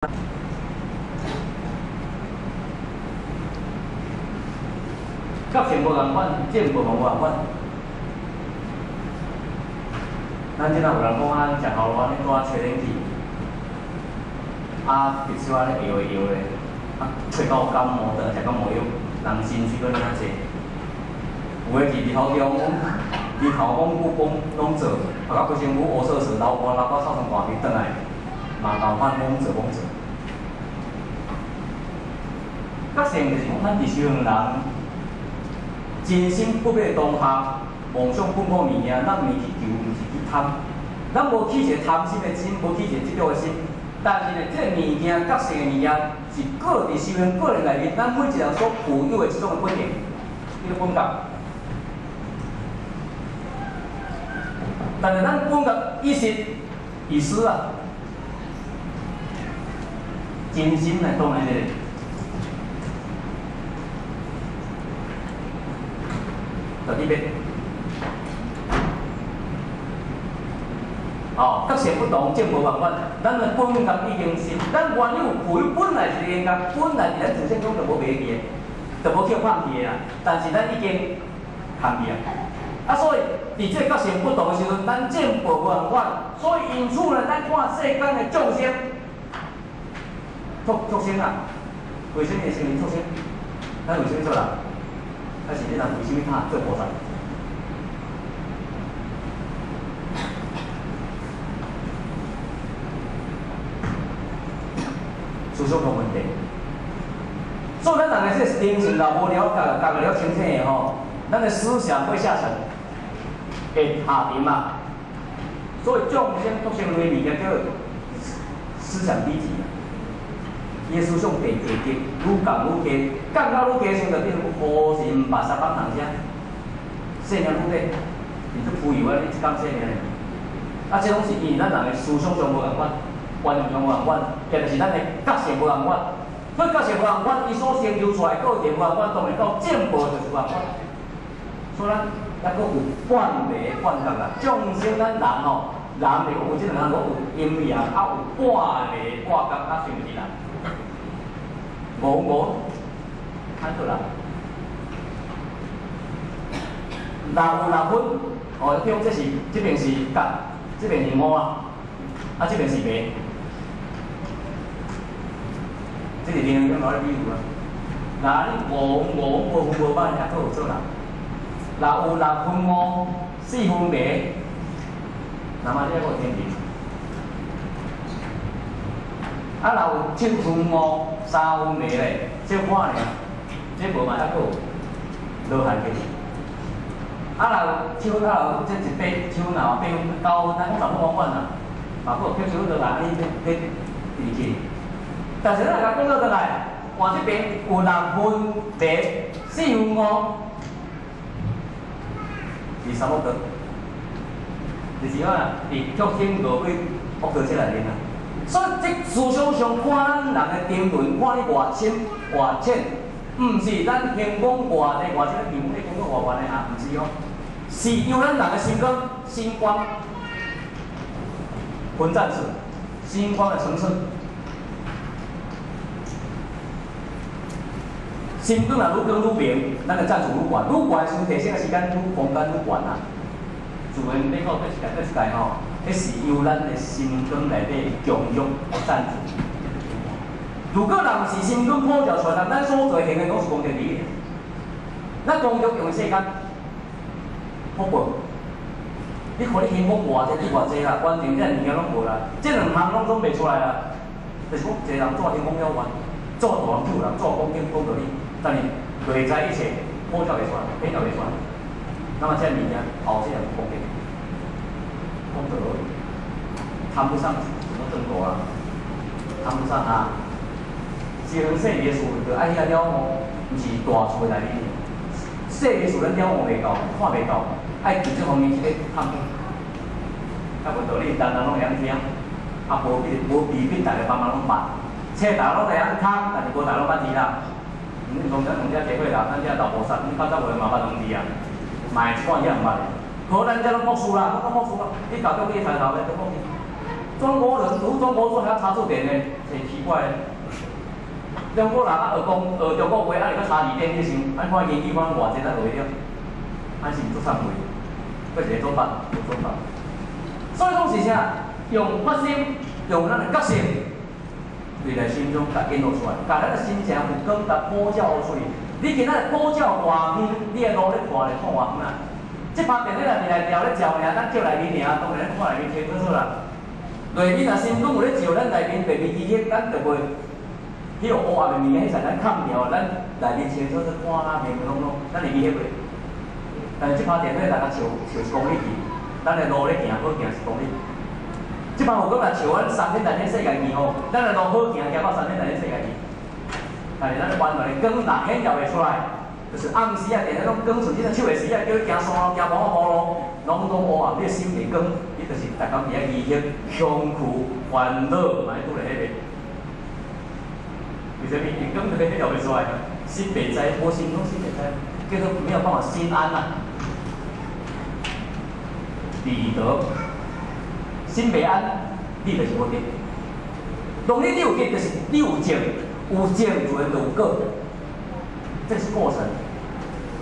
觉性無仝款，正報嘛無仝款。咱這若有人講啊，食喉嚨按呢拄仔吹冷氣，啊，鼻小按呢搖一搖咧，啊，吹到感冒，轉來食感冒藥，人心水閣爾濟。有的佇日頭中，日頭講久講攏做，啊，到規身軀烏索索，流汗流到臭酸大鼻，轉來嘛共款罔做罔做。覺性就是講，咱佇修行人，真心不滅當下，妄想本苦物件，咱毋是去求，毋是去貪，咱無起一个貪心的心，無起一个執著的心。但是呢，這个物件，覺性的物件，是個佇修行過程內面，咱每一個人所具有的這種的本性，這個本覺。但是咱本覺意識、意思啊，真心來當然這個。就這邊，哦，覺性不同，證無仝款。咱的本覺已經是，咱原有具有本來是靈覺，本來佇咱自性中就無袂記的，就無去放棄的啦。但是咱已經放棄啊。啊，所以佇這個覺性不同的時陣，咱證無仝款。所以因此呢，咱看世間的眾生，畜生啊，為啥物會成為畜生？咱為啥物做人？啊是你人為啥物拍做菩薩？思想有問題，所以咱人的這個精神若無了解，覺了清醒的吼，咱的思想會下沉，會下沉啊。所以眾生畜生類物件叫思想低級，伊的思想低低低，愈降愈低，降到愈低時，就變成烏神白沙放糖聲，生命愈短，伊足浮游啊！你一工生命，啊，這攏是因為咱人的思想上無仝款，觀念上無仝款，也就是咱的覺性無仝款。所以覺性無仝款，伊所成就出來個體無仝款，當然到正報就是無仝款。所以咱猶閣有半迷半覺啦。眾生咱人吼，人是講有這兩項，有陰陽，啊有半迷半覺，啊算是人。五五，按做人。六有六分，哦，比如這是這邊是覺，這邊是五啊，啊這邊是迷。這是另一個比喻啊。若你五五無分無歹，還閣有做人。六有六分五，四分迷，那麼你還閣有天人。啊，若有七分五，三分迷咧，這看爾，這無嘛還閣有落下去。啊，若有七分，啊有這一八七分啊，八分、九分，咱講十分無管啦，嘛閣有七分落來，按呢咧咧入去。但是咱若講倒轉來，換這邊有六分迷，四分五，是三惡道，就是啊，佇畜生餓鬼惡道這內面啊。所以這思想上看咱人的沉淪，看你偌深偌淺，毋是咱形講偌濟偌深，像你講講偌懸的啊，毋是哦，是由咱人的心光、心光分層次、心光的層次。心光若愈光愈明，咱的層次愈懸，愈懸的時陣提升的時間愈空間愈懸啊。自然欲到佗一界佗一界吼，彼是由咱的心光內底強弱層次。如果人毋是心光普照出來，咱所做的行為攏是功德利益。咱功德用的世間福報，你看你行講偌濟，你偌濟啦，完全這物件攏無啦，這兩項攏總袂出來啦。就是講，一個人做天講了願，做大人救人，做講經講道理，但是內在一切普照袂出來，普照袂出來。那麼這物件後世人功德，功德談不上什麼正果啊，談不上啊。西方細微事就愛遐了悟，毋是大事的內面。細微事咱了悟袂到，看袂到，愛佇這方面去咧探討。啊，無道理，人人攏會曉聽，啊，無必無未必逐个幫忙攏捌，冊逐个攏會曉看，但是無逐个攏捌字啦。阮從咱從遮提過啦，咱遮老菩薩，阮較早話嘛捌兩字啊，嘛會一半也毋捌的。可咱遮攏博士啦，攏博士啦，你教中你抬頭咧，都博士。中國人讀中國書還要查字典呢，真奇怪。中國人啊學講學中國話，啊會閣查字典，你想，按看英語看偌濟咱學會了，按是毋足慚愧，閣一個做法，無做法。所以講是啥？用發心，用咱的覺性，對內心中共引導出來，共咱的心情有光共普照出去。你今仔日普照偌遠，你的路咧看咧看偌遠啊！這拍電話內面來調咧照爾，咱照內面爾，當然咱看內面清楚楚啦。內面若心攏有咧照，咱內面白面記憶，咱就袂彼個烏暗的物件，彼陣咱崁掉，咱內面清楚楚看啊，明明攏攏，咱會記彼袂？但是這拍電話大家照照1公里去，咱的路咧行好行1公里。這擺有講若照阮三天大千世界去吼，咱的路好行，行到三天大千世界去。但是咱原來的光若顯現袂出來，就是暗時啊，電話攏光出，你若手會時啊，叫你行山路、行無法無路，攏總烏暗，你的心袂光，你就是逐工佇遐疑惑、恐懼、煩惱，嘛拄咧彼个。為啥物？伊光就顯現袂出來，心袂知，無心攏心袂知，叫做沒有辦法心安啊。彼得，心袂安，你就是無得。當你有得，就是你有證。有證自然就有果，這是過程。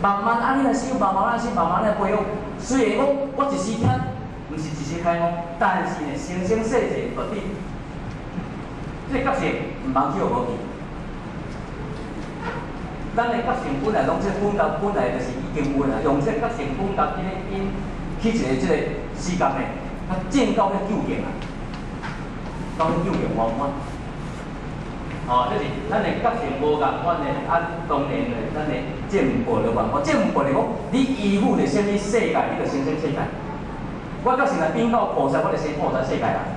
慢慢按呢來修，慢慢來修，慢慢來培養。雖然講我一時聽，毋是一時開悟，但是呢，生生世世絕對，這個覺性毋通去予無去。咱的覺性本來攏這本覺本來就是已經有啦，用這個覺性本覺這個因去一個這個時間呢，較證到彼究竟啊，到彼究竟圓滿。哦，這是咱的覺性無仝款的，按當然的，咱的進步就仝款。進步就講，你依附佇啥物世界，你就生啥物世界。我覺性若變到菩薩，我就生菩薩世界啦。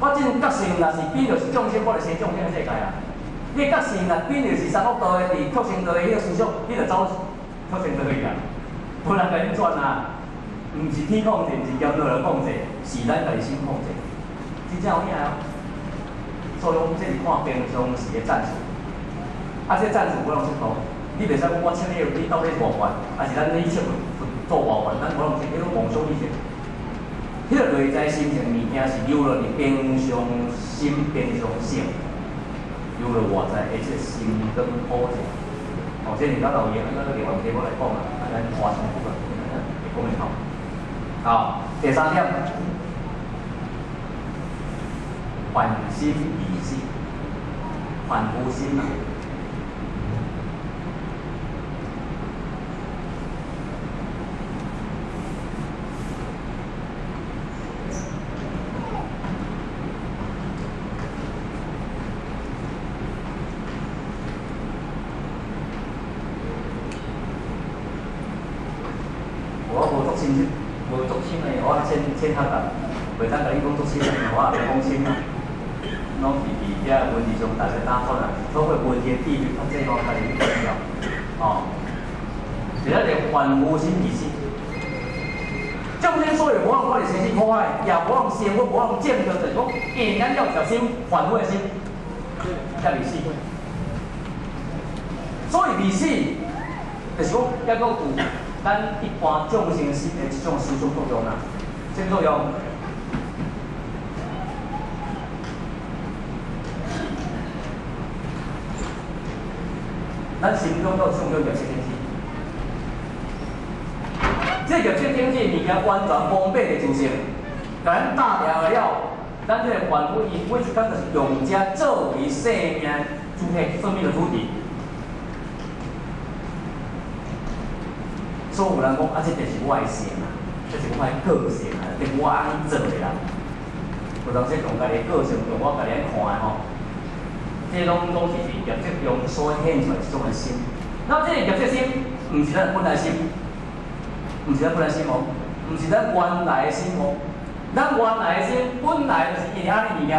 我這覺性若是變著是眾生，我就生眾生的世界啦。你覺性若變著是三惡道的，佇畜生道的彼個思想，你就走畜生道去啊。無人共你轉啊，毋是天控制，毋是業力來控制，是咱家己心控制。真正有影哦。所以講，這是看平常時的戰術。啊，這戰術無人測度，你袂使講我測你，你到底偌懸，還是咱去測做偌懸，咱無人測，彼種妄想去測。彼個內在心情物件是留落佇平常心、平常性，留落外在的這個心光普照。哦，這是咱老爺，咱另外題目來講啊，啊，咱拖傷久啊，會講會透。好，第三點。凡心離心，凡夫心啊！我無足深，無足深的，我淺淺學習，袂當共你講足深的，我也袂講深啊。攏是佇遮文字上大家打轉啊，透過文字的智慧較濟吼，家己去重要，吼。是咱的凡夫心意識。眾生所有無法看佇生死苦海，也無法成佛，無法證得，就是講，因咱要條心凡夫的心，才未死。所以未死，就是講，抑閣有咱一般眾生心的一種思想作用啦，啥物作用？咱心中都有创造業色天子，這個業色天子物件完全封閉的自性，共咱打掉了，咱這個凡夫伊每一工就是用這作為生命主體、生命的主體。所以有人講啊，這就是我的性啊，這是我的個性啊，這我按呢做的啦。有當時用家己的個性，用我家己按看的吼。這攏總是佇業績中所顯出來一種的心。那這個業績心，毋是咱本來心，毋是咱本來心哦，毋是咱原來的心哦。咱原來的心本來就是因為按呢物件。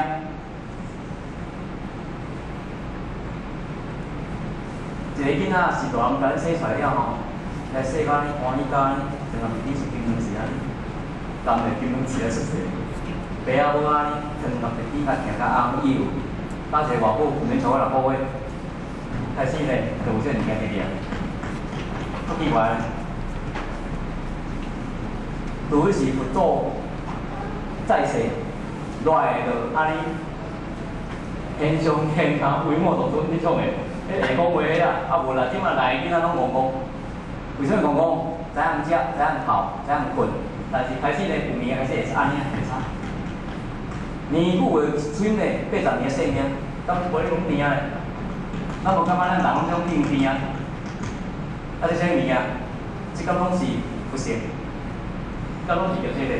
一個囡仔是大人共恁生出來了吼，來細到按呢歡喜到按呢，成日面是金卵子按呢，含著金卵子來出世。爸仔母按呢，糖含著猪仔行較红油，打一個外母毋免超過6個月，開始呢就有這個物件佇咧，足奇怪。除非是佛祖在世，攏落來就按呢，天上天下唯我獨尊彼種的，彼下講話啊，啊無啦，這馬來囡仔攏戇戇，為啥物戇戇？知影食，知影哭，知影睏，但是開始呢，有物開始會按呢會差。年久的喙呢，80年的壽命，敢無咧講甜咧？咱無感覺咱人攏種變甜啊？啊，這啥物件？這敢攏是佛性，敢攏是叫這個？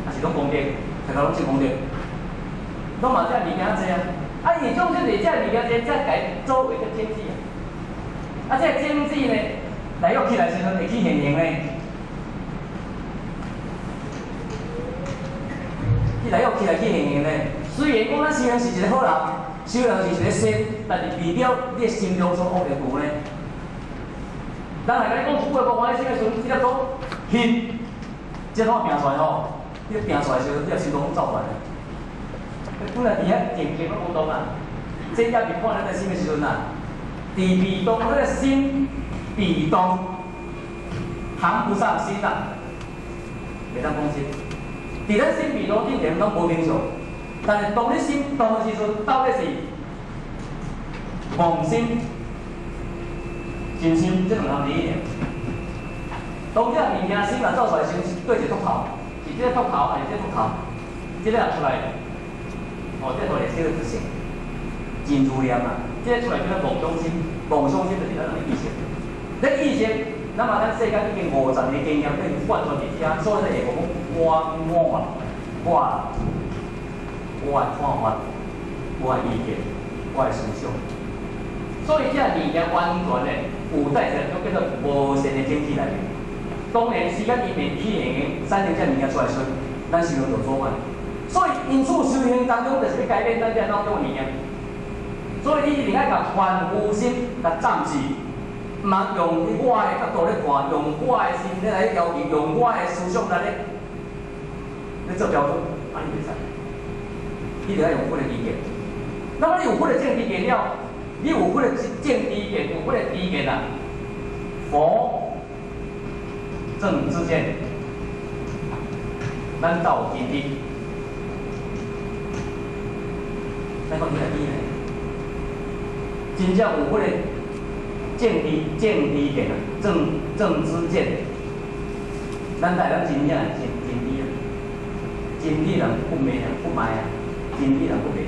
啊是攏功德，大家攏是功德，攏嘛這物件濟啊！啊，伊種就是這物件濟，才共伊做為個種子啊！啊，這個種子呢，來約起來時陣會起現行呢。起來約起來起現行呢。雖然講咱修行是一個好人，修行是一個仙，但是未表你的心中所惡的毒呢。人來共你講一句話無歡喜心的時陣，這粒種去，這怎拼出來吼？你拼出來時陣，你的心中攏走出來。本來佇遐靜靜攏無動啊，這也是看咱的心的時陣啊。佇被動，咱的心被動，談不上心啊，袂當講心。佇咱心被動頂點攏無明相，但是當你心動的時陣，到底是妄心、真心，這兩項字。當這個物件心若走出來，先對一個禿頭，是這個禿頭還是這個禿頭？這個出來，哦，這個出來小自性，真自然啊！這個出來叫做妄想心，妄想心就是咱人的意識。咱意識，咱嘛咱世間已經50年經驗，已經貫穿佇遮，所以咱會講我我我我的看法，我的意見，我的思想。所以這個物件完全的有帶一種叫做無善的種子內面。當然時間伊未起現產生這物件出來時，咱修行就做歹。所以因此修行當中就是欲改變咱這腦中的物件。所以你一定愛共凡夫心共暫時，毋通用我的角度咧看，用我的心咧來要求，用我的思想來咧咧做標準，按呢袂使。你著愛用佛的知見。那麼你有佛的正知見了，你有佛的正知見，有佛的知見啊，佛正知見，咱才有真知。咱講起來呢？真正有彼個正知見啊，正知見，咱才會當真正真知啊，真知人不迷啊，不迷啊，真知人不迷。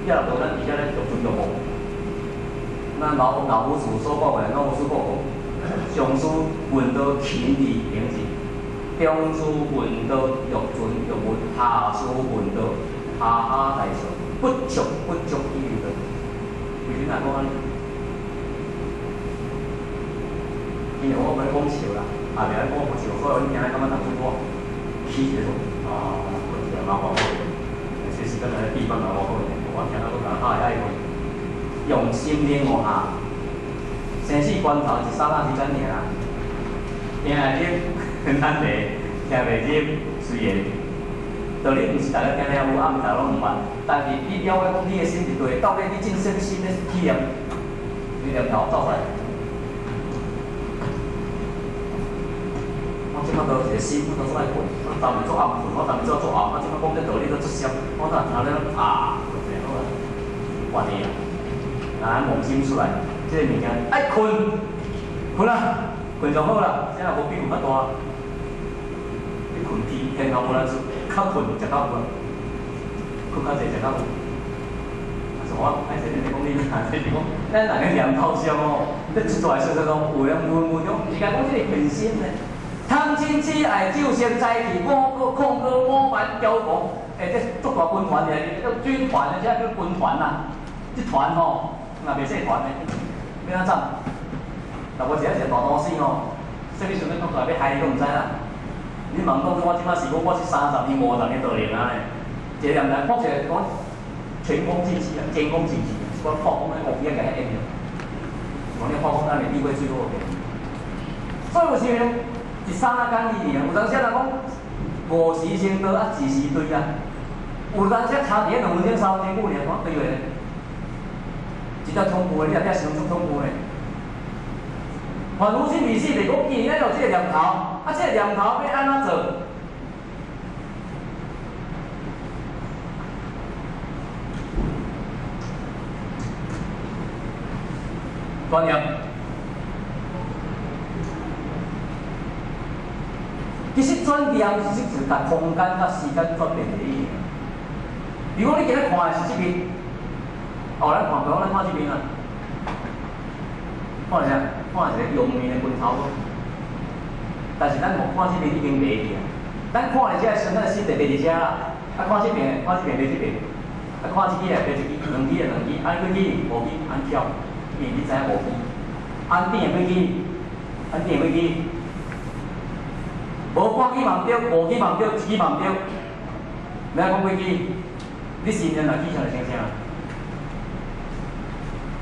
要無咱佇遮咧著存著無。咱老夫子所講的，老夫子講過，上師問道勤而行之，中師問道欲存欲問，下師問道哈哈大笑，不足不足以為道。為啥講按呢？因為我無咧講笑啦，也袂曉講無笑，所以阮聽咧感覺當初我起一個啊，我一個蠻好的，這時間來地方蠻好的，我聽到都感哈愛用心領悟下，生死關頭一剎那之間爾，聽會入很難題，聽袂入雖然。道理毋是逐个聽聽有，啊毋逐个攏毋捌。但是你了解講你的心是對的，到底你進啥物心咧體驗，你念頭走出來。我這擺都一個心，我都做愛睏，我昨暝做暗睏，我昨暝做做暗，我這擺講這道理都足深，我哪聽咧啊，就這好啦，換你啊，拿妄心出來，這個物件愛睏，睏啦，睏就好啦，這若無比睏較大。你睏天天後無人出，較睏食較有啊，睏較濟食較有。啊，是我歹勢咧講你啦，這是講咱人的念頭上哦，你出來說說講有人問問中，毋是講這個本心呢。貪嗔癡愛酒色財氣五個控個五萬驕狂，欸，這足大軍團的，這軍團的，這叫軍團啦。這團吼，若袂細團的，欲按怎？若無一個一個大都市吼，啥物時陣講出來欲害你都毋知啦。你問講我這擺是講我是30年、50年道靈啊呢？一個念頭講起來講前功盡棄啊，前功盡棄，是講破功咧，烏雞仔共遐淹著，是講你破功咱的智慧最好的。所以有時呢，一剎那間而已啊，有當時人講五時成道啊，一時對啊。有當時卡佇咧2分鐘、3分鐘久爾，講對話咧。一只恐怖的，你若遐想足恐怖的。凡夫心未死，就是講既然咱有這個念頭，啊，這個念頭欲按怎做？轉念。其實轉念其實就是共空間佮時間轉變的意思。如果你今日看的是這邊，哦，咱看，比如咱看這邊啊，看啥？看一個陽面的拳頭。但是咱無看這邊已經袂去啊。咱看的這個時陣，咱的心就佇佇遮啦。啊，看這邊，看這邊，佇這邊。啊，看這支的，佇這支，兩支的兩支，按幾支？五支，按巧，因為你知影五支。按點的幾支？按點的幾支？無半支嘛毋對，五支嘛毋對，一支嘛毋對。欲按講幾支？你心念若起啥就成啥。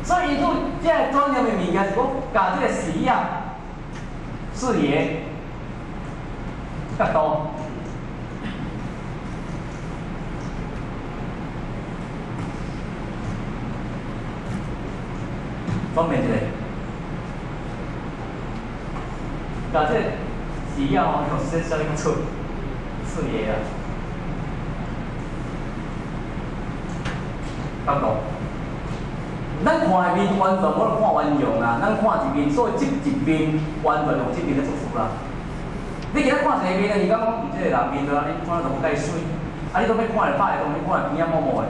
所以，因此，這个轉念的物件是講，共這個視野、視野、角度，轉變一下，共這個視野吼，用說啥物較出視野啊，角度。咱看的面完全無咧看完容啊，咱看一面，所以這一面完全用這面咧做事啦。你今仔看一个面啊，是感覺講，這個人面就按呢，看都無介媠，啊，你都欲看會歹的，當然看邊仔毛毛的。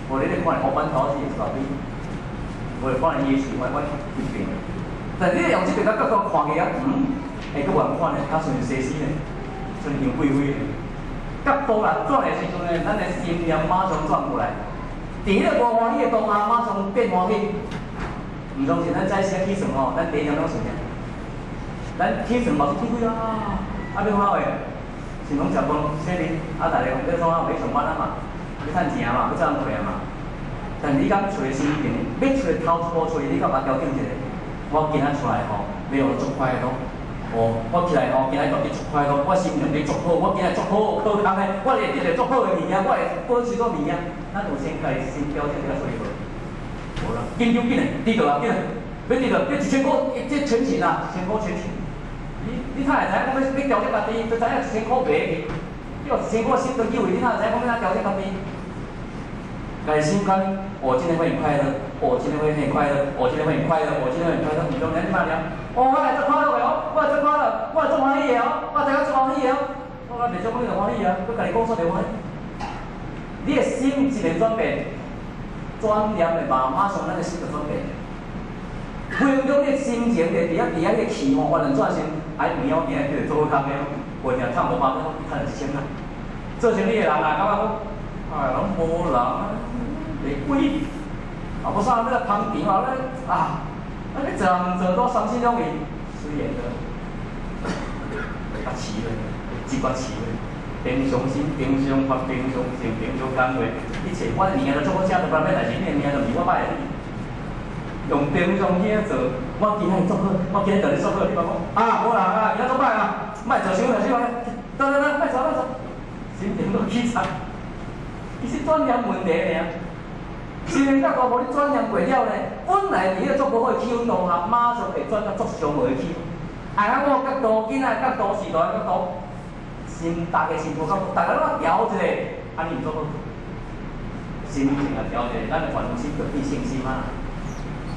無你咧看烏板頭是一大堆，無看伊的是完完規邊。但你用這邊個角度看起來，欸，閣無共款呢，較像西施呢，像楊貴妃呢。角度啦，轉的時陣呢，咱的心念馬上轉過來。佇彼個無歡喜的當下，馬上變歡喜。毋相信，咱早時起床吼，咱第一點攏想啥？咱起床嘛是起幾啊？啊，欲創啥貨？想講食飯、洗面，啊，逐个講欲創啥？欲上班啊嘛，欲趁錢嘛，欲做工課啊嘛。但是你敢出來心情，欲出來頭一步出來，你敢捌調整一下？我今仔出來吼，欲予足快樂。哦，我起來吼，今仔家己足快樂，我心情足好，我今仔足好好康的，我會得著足好的物件，我會保持個物件。咱有先家己先調整這個出去無？無啦，緊張緊嘞，知道啊，緊嘞，欲知道，這1000塊，這全勤啊，一千塊全勤。你哪會知影講欲欲調整家己？都知影一千塊袂去，你有一千塊心都有去，你哪會知影講欲按怎調整家己？家己心肝，我今天會很快樂，我今天會很快樂，我今天會很快樂，我今天會很快樂。毋相信你莫念，哦，我來足快樂的哦，我來足快樂，我來足歡喜的哦，我知影足歡喜的哦。我袂想講你就歡喜啊，閣家己講煞就歡喜。你的心一个轉變，轉念的嘛，馬上咱的心就轉變。分鐘你的心情就佇遐佇遐個氣吼，完全轉身，哎，有影我今日叫做好康的，無定趁500塊，趁1000啊。做生意的人啊，感覺講，哎，攏無人啊，袂貴，啊，無啥欲來捧場啊，咧啊，啊，你做毋做都三心兩意，隨緣的，較飼咧，一寡飼咧，平常心、平常發、平常心、平常工作，一切我的物件都做好食，都無啥代誌，你的物件都毋是我擺的。用平常心做，我今仔做好，我今仔對你做好，你莫講啊，無人啊，今仔做歹啊，莫做傷太傷啊，得得得，莫做莫做，心情閣起差。其實轉念問題爾，心靈角度無你轉念過了呢，本來佇彼個足無好的氣氛當下，馬上會轉到足上好的氣氛。啊，我角度，囡仔角度，時代角度，心大家心無角度，大家攏愛調一下，按呢毋做好。心情啊調一下，咱的凡夫心就變聖心啊。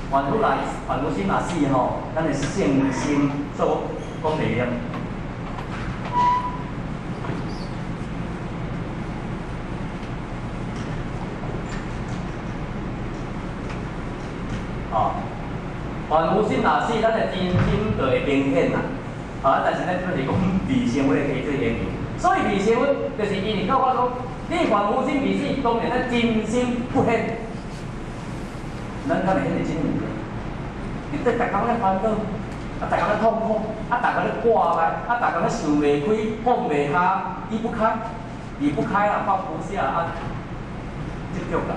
凡夫來，凡夫心若死吼，咱的聖心做講袂了。哦，凡夫心若死，咱的真心就會明顯啦。啊，但是咱這是講微生物的基礎研究，所以微生物就是因為教我講，你凡夫心未死，當然咱真心不顯。咱敢會顯得真物件？你佇逐工咧煩惱，啊，逐工咧痛苦，啊，逐工咧掛礙，啊，逐工咧想袂開，放袂下，離不開，離不開啊，放不下啊，執著啦。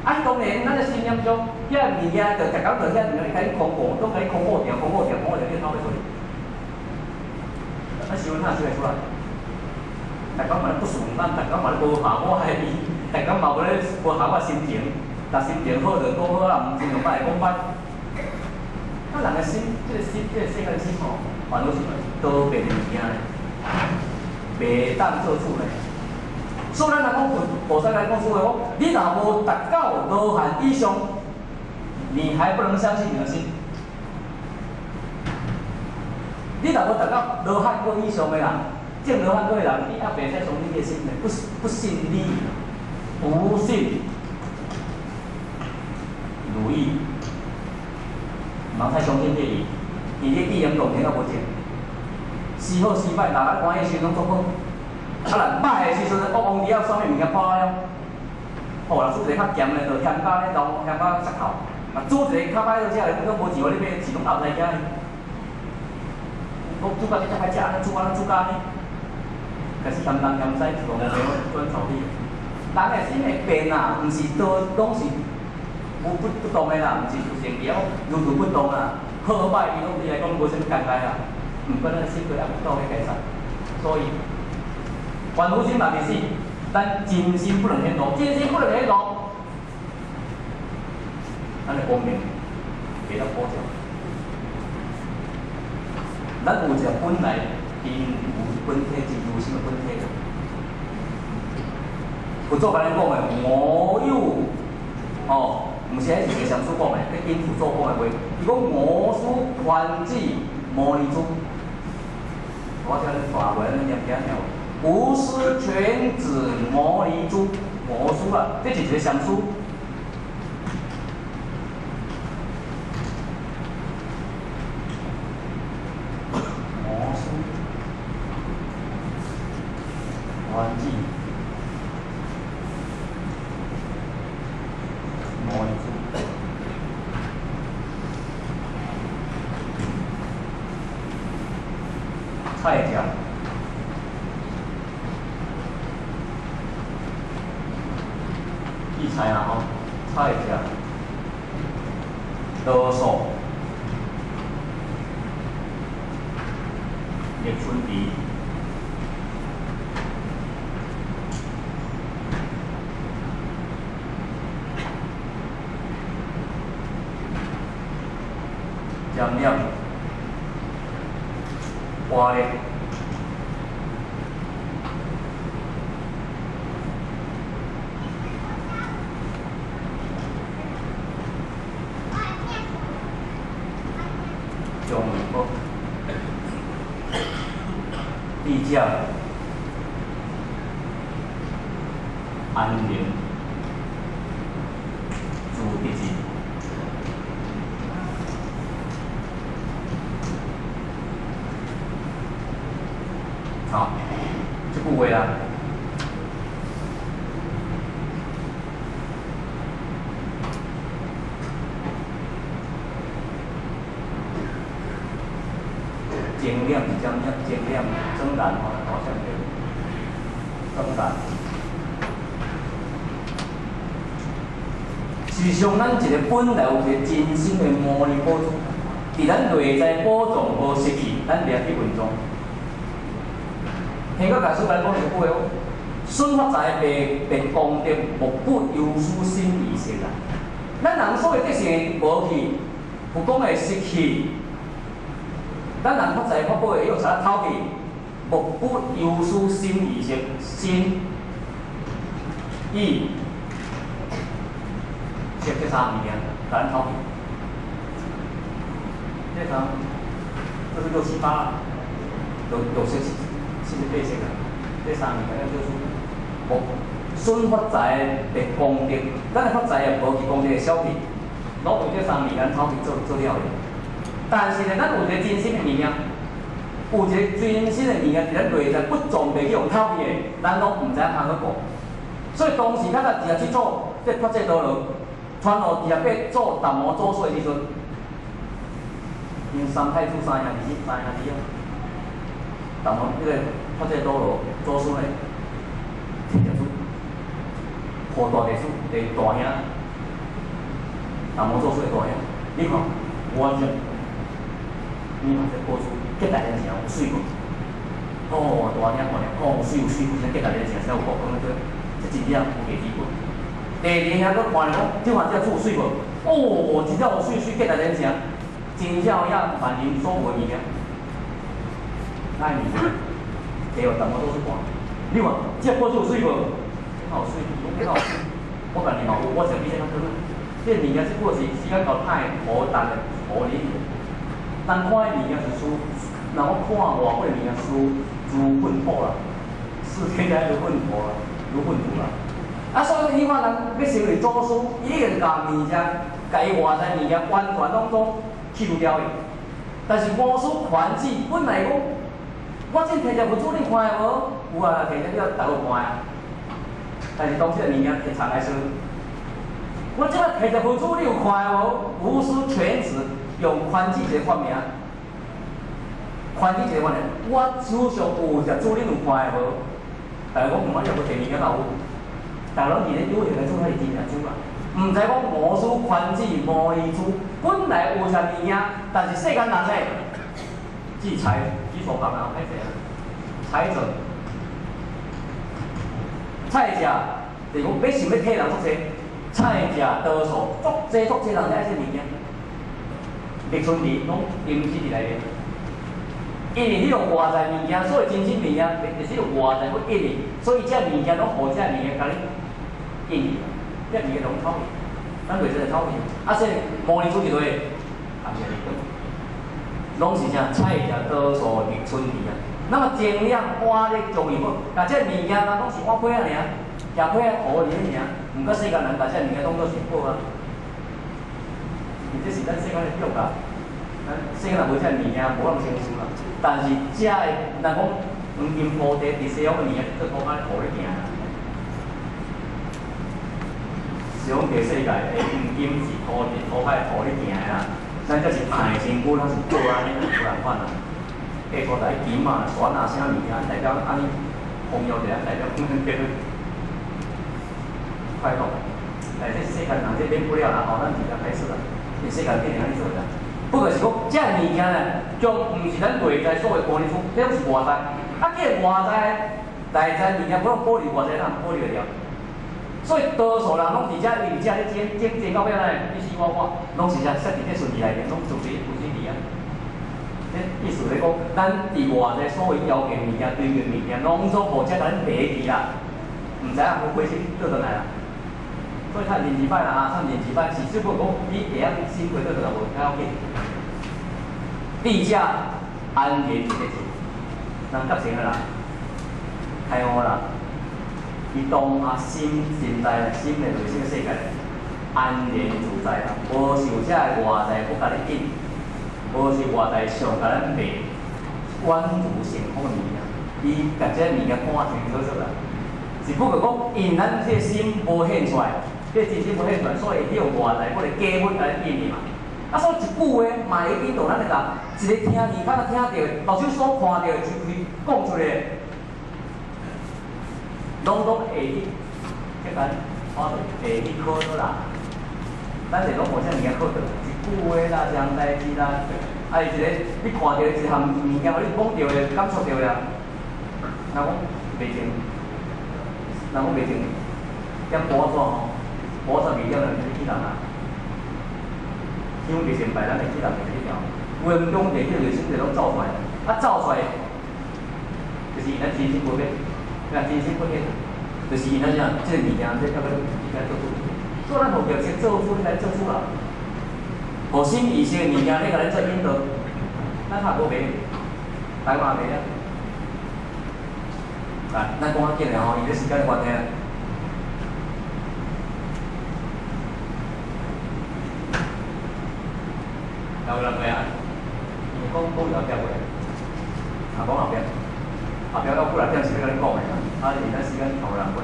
啊，當然，咱的心念中，遐物件就逐工就遐物件，共你空無，攏共你空無掉，空無掉，空無掉，你透袂出來。啊，想哪想會出來？逐工嘛咧不順眼，逐工嘛咧無合我的意，逐工嘛無咧無合我心情。若心情好就講好啊，毋心情歹就講歹。啊，人的心，這個心，這個世間心吼，煩惱心多變的物件咧，袂當做主咧。所以咱人講佛菩薩來講說話講，你若無達到羅漢以上，你還不能相信你的心。你若無達到羅漢果以上的人，證羅漢果的人，你猶袂使相信你的心的，不信你，不信如意，毋通太相信這個，伊咧語言當然也無正，時好時歹，若咱歡喜時攏足好，啊若歹的時陣，國王伫遐啥物物件破了，吼，若煮一個較鹹的，就鹹甲咧流，鹹甲舌頭；若煮一個較歹好食的，攏無錢，予你買，錢攏壓來遮。講煮到這遮歹食，按呢煮按呢煮甲按呢，開始嫌東嫌西，一路無朋友轉臭你。人的心會變啊，毋是都攏是無不動的啦，毋是有成條，如如不動啊。好歹伊攏對來講無啥物尷尬啦。毋過咱心過猶未到彼階層，所以凡夫心嘛袂死，咱真心不能顯露，真心不能顯露，咱的光明袂當普照。咱有一個本來因有本體，真如心的本體。佛祖共咱講的，我有哦，毋是彼是一個禪師講的，彼因佛祖講的話。伊講我師傳子摩尼珠，我聽恁大話，恁念聽聽無？無師傳子摩尼珠，我師啊，這是一個禪師。我師傳子摩尼珠，蔡家，記菜啦吼，蔡家，羅素，葉春迪。江亮，花咧，張文福，記者，安寧，朱德志。好，這句話啊，精煉是怎樣？精煉整然吼，好像叫整然。事實上，咱一個本來有一個真心的摩尼寶珠，佇咱內在寶藏無失去，咱袂去隱藏。天國大師來講一句話哦，損發財白白功德，莫不由此心意識啦。咱人所謂得勝無去，有講會失去。咱人發財發寶會用啥偷去？莫不由此心意識，心意識這三個物件，共咱偷去。這三，這是六七八，六六七七。78色啊，這三個物件叫做無損發財的功德，咱的發財也無去功德的小氣，攏為這三個物件偷去做做了的。但是呢，咱有一個真心的物件，有一個真心的物件，佇咱內在不撞袂去予偷去的，咱攏毋知影通去顧。所以當時較早二十七祖這跋這多羅，傳予28祖達摩祖師的時陣，𪜶三太子三兄弟，三兄弟啊，達摩彼個。跋這多羅祖師呢，摕一出，予大地主，第大兄，达摩祖師的大兄，你看，我這，你看這寶珠，結大連城有水無？哦，大兄看咧，哦，有水有水，有啥結大連城才有國光對，這真正有價值無？第二兄閣看咧講，這看這珠有水無？哦，真正有水水結大連城，真正有遐萬人所無的物件，哪會物件？摕予达摩祖師看，你看這寶珠有水無？這哪有水？講這哪有水？我家己嘛有，我食比這較多。這物件這久是時間到歹土重的土裡面。人看的物件是輸，人講看外國的物件輸如糞土啦，視天下如糞土啦，如糞土啦。啊，所以你看人欲成為祖師，伊已經共物件，共伊外在物件完全攏總去除掉去。但是無師傳子本來講，我這摕一佛珠你看會無？有啊，摕一了，逐個看啊。但是當這個物件摕藏來說，我這擺摕一佛珠你有看會無？無師全子用寬子一個發明，寬子一個發明，我手上有一只珠，你有看會無？但是講毋，我這無摕物件哪有？逐個攏佇咧有形的珠，彼是真正珠啦。毋知講無師寬子摩尼珠，本來有這物件，但是世間人咧，只財只所講啊，歹勢啊，財者，菜食，就是講欲想欲替人足濟，菜食多數，足濟足濟人愛這物件。綠春兒攏沉死佇內面，因為彼個外在物件，所以真正物件，就是外在去引伊，所以這物件攏予這物件共你引去，這物件攏臭去，咱袂使臭去。啊，所以摩尼珠一落，也是攏是啥？菜食多數綠春兒啊。那麼精量碗咧將伊好，共這物件人攏是碗批仔爾，食批仔土佇咧爾，毋過世間人共這物件當作是寶啊。這是咱世間的叫法，咱世間人無這物件，無人相信啦。但是這个，人講黃金菩提佇西方的物件，做土骹土咧行啦。西方第世界的黃金是土伫土骹土咧行的啦。咱這是歹身軀，咱是做按呢，無仝款啦。下土台金啊、船啊，啥物件，代表按呢弘揚者，代表叫做快樂。但這世間人這免不了啦，吼，咱直接開始啦。世間變成按呢做啦，不過是講，這物件呢，將毋是咱內在所謂玻璃珠，這攏是外在。啊，既然外在、內在物件，無保留外在，咱保留會著。所以多數人攏佇遮，因為遮咧爭爭爭到尾仔呢，你死我活，攏是啥？設佇這順序內面，攏做佇有順序啊。這意思咧講，咱佇外在所謂條件物件、對面物件，攏總予遮共咱迷去啦，毋知影有回心倒轉來啦。所以趁認字擺啦，啊，趁認字擺是只不過講你會曉心過倒轉來無較要緊。地者安然佇咧做，人覺醒啦，開悟啦，伊當下心心在心的內心的世界，安然自在啦，無受這个外在閣共你引，無受外在上共咱迷，宛如成空的物件，伊共這物件看清楚楚啦。只不過講，因咱這個心無現出來，這個真心無現出來，所以彼個外在閣來假物共咱引去嘛。啊，所以一句話嘛會引導咱的人，一个聽耳孔聽著的，目睭所看著的，一句講出來的，攏總會去，去共看著，會去考倒啦。咱就攏無啥物件考著，一句話啦，一項代誌啦，啊，一个你看著一項物件，予你摸著的、感觸著的，若講袂成。人講袂成，點補紙吼，補紙袂點人就去人啊。香袂成拜，咱會去人會去條。有的毋中地這內心就攏走出來，啊走出來，就是因咱真心無變，咱真心不變，就是因咱啥，這個物件這抑閣應該做主。所以咱號叫先做主，來做主啦。予心意識的物件，咧共咱做引導，咱較無袂，台灣袂啊。來，咱講較緊的吼，因為時間的關係。有人袂啊？伊講講後壁袂，啊講後壁，後壁到幾若點是欲共你講的啦。啊，因咱時間頭人袂，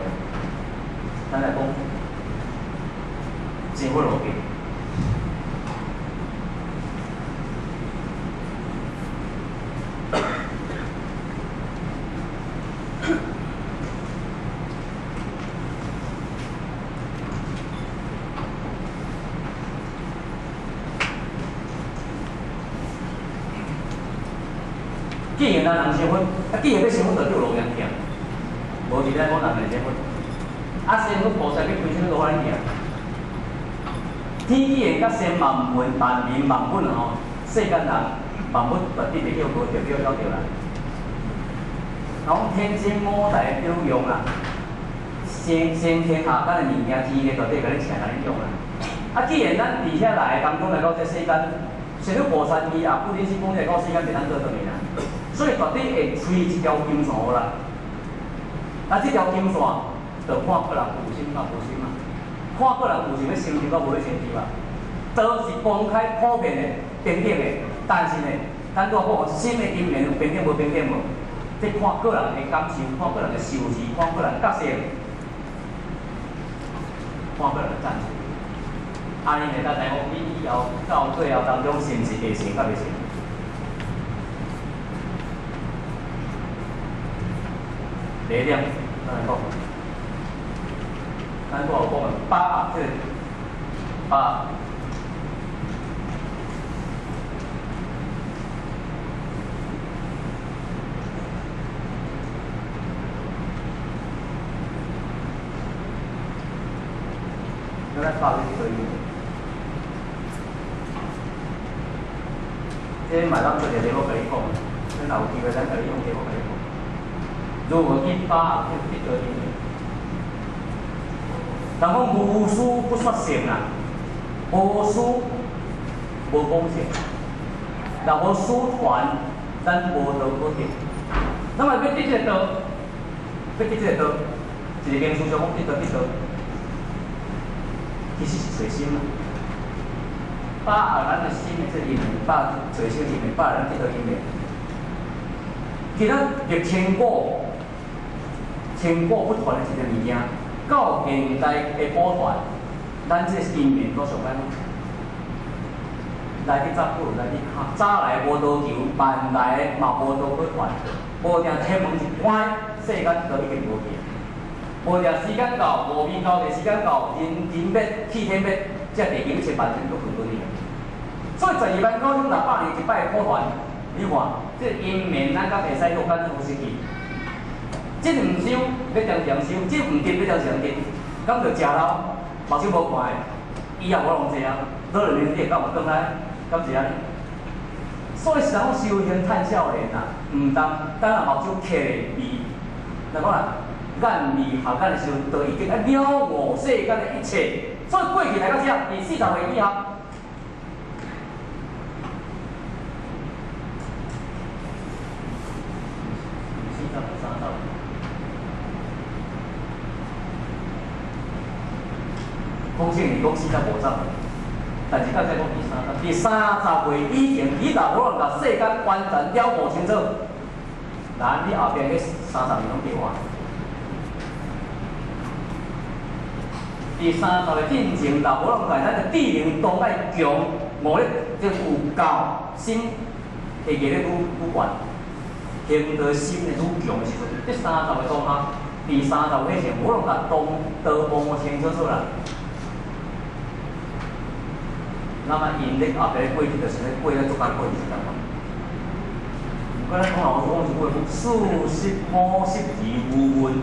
咱來講生活路徑。既然咱人成佛，啊，既然欲成佛，就有路用行，無佇咧講人會成佛。啊，成佛菩薩欲開啥物路予咱行？天既然佮先萬文萬民萬物吼，世間人萬物絕對袂叫無著叫了著啦。講天真五大表用啊，先先天下間的物件，天咧絕對共你請共你用啦。啊，既然咱佇遐來當中來到這世間，神父菩薩伊也不忍心講來到世間袂當倒轉去啦，所以絕對會吹一條金線予咱。啊，這條金線就看個人有心佮無心啊，看個人有想欲成就佮無欲成就啊。道是公開普遍的、平等的，但是呢，咱拄仔講心的因緣有平等無平等無？這看個人的感受，看個人的修持，看個人覺性，看個人的贊助。按呢呢，咱知講你以後到最後當中，是毋是會成佮袂成？第一點，咱來講，咱拄仔有講的把握這個把握。咱把握這個，這嘛當做一個題目共你講，咱若有機會，咱共你用題目共你講。如何去把握這個因緣？人講無師不說聖啊，無師無講聖，若無師傳，咱無道可得。咱若欲得這個道，欲得這個道，一個名詞上講得道得道。其實是揣心啊，把握咱的心的這因緣，把握揣心的因緣，把握咱得道因緣。其實歷千古，千古不傳的一個物件，到現代的普傳，咱這因緣都上歹好。來去早久，來去早來無道求，慢來嘛無道可傳。無定天門一關，世間都已經無去。無定時間到，無眠到的時間到，人人滅，氣天滅，這地球千萬千都混沌去。所以129,600年一擺普傳，你看這因緣咱敢會使落咱有失去。這毋修欲將常修，這毋得欲將常得，敢著食老，目睭無看的，以後無浪濟啊，老了年紀敢有轉來，敢是按呢？所以是人講修行趁少年啊，毋通等下目睭瞌咧，若講啦。眼離合眼的時陣，就已經愛了悟世間的一切。所以過去來到這，佇40歲以後，40、30，講聖是講40、50，但是到這講佇三十，佇30歲以前，你若無能共世間完全了悟清楚，那你後邊彼30年攏白活。佇30歲進前，若無攏共咱的智能當愛強，悟咧這有夠心會記咧愈愈懸，行道心會愈強的時陣，這三十歲當下，佇30歲前，無攏共當道悟清楚楚啦。那麼𪜶咧後壁過去，就是咧過咧足艱苦的時間嘛。毋過咱講老實講一句話，四十五十而無問，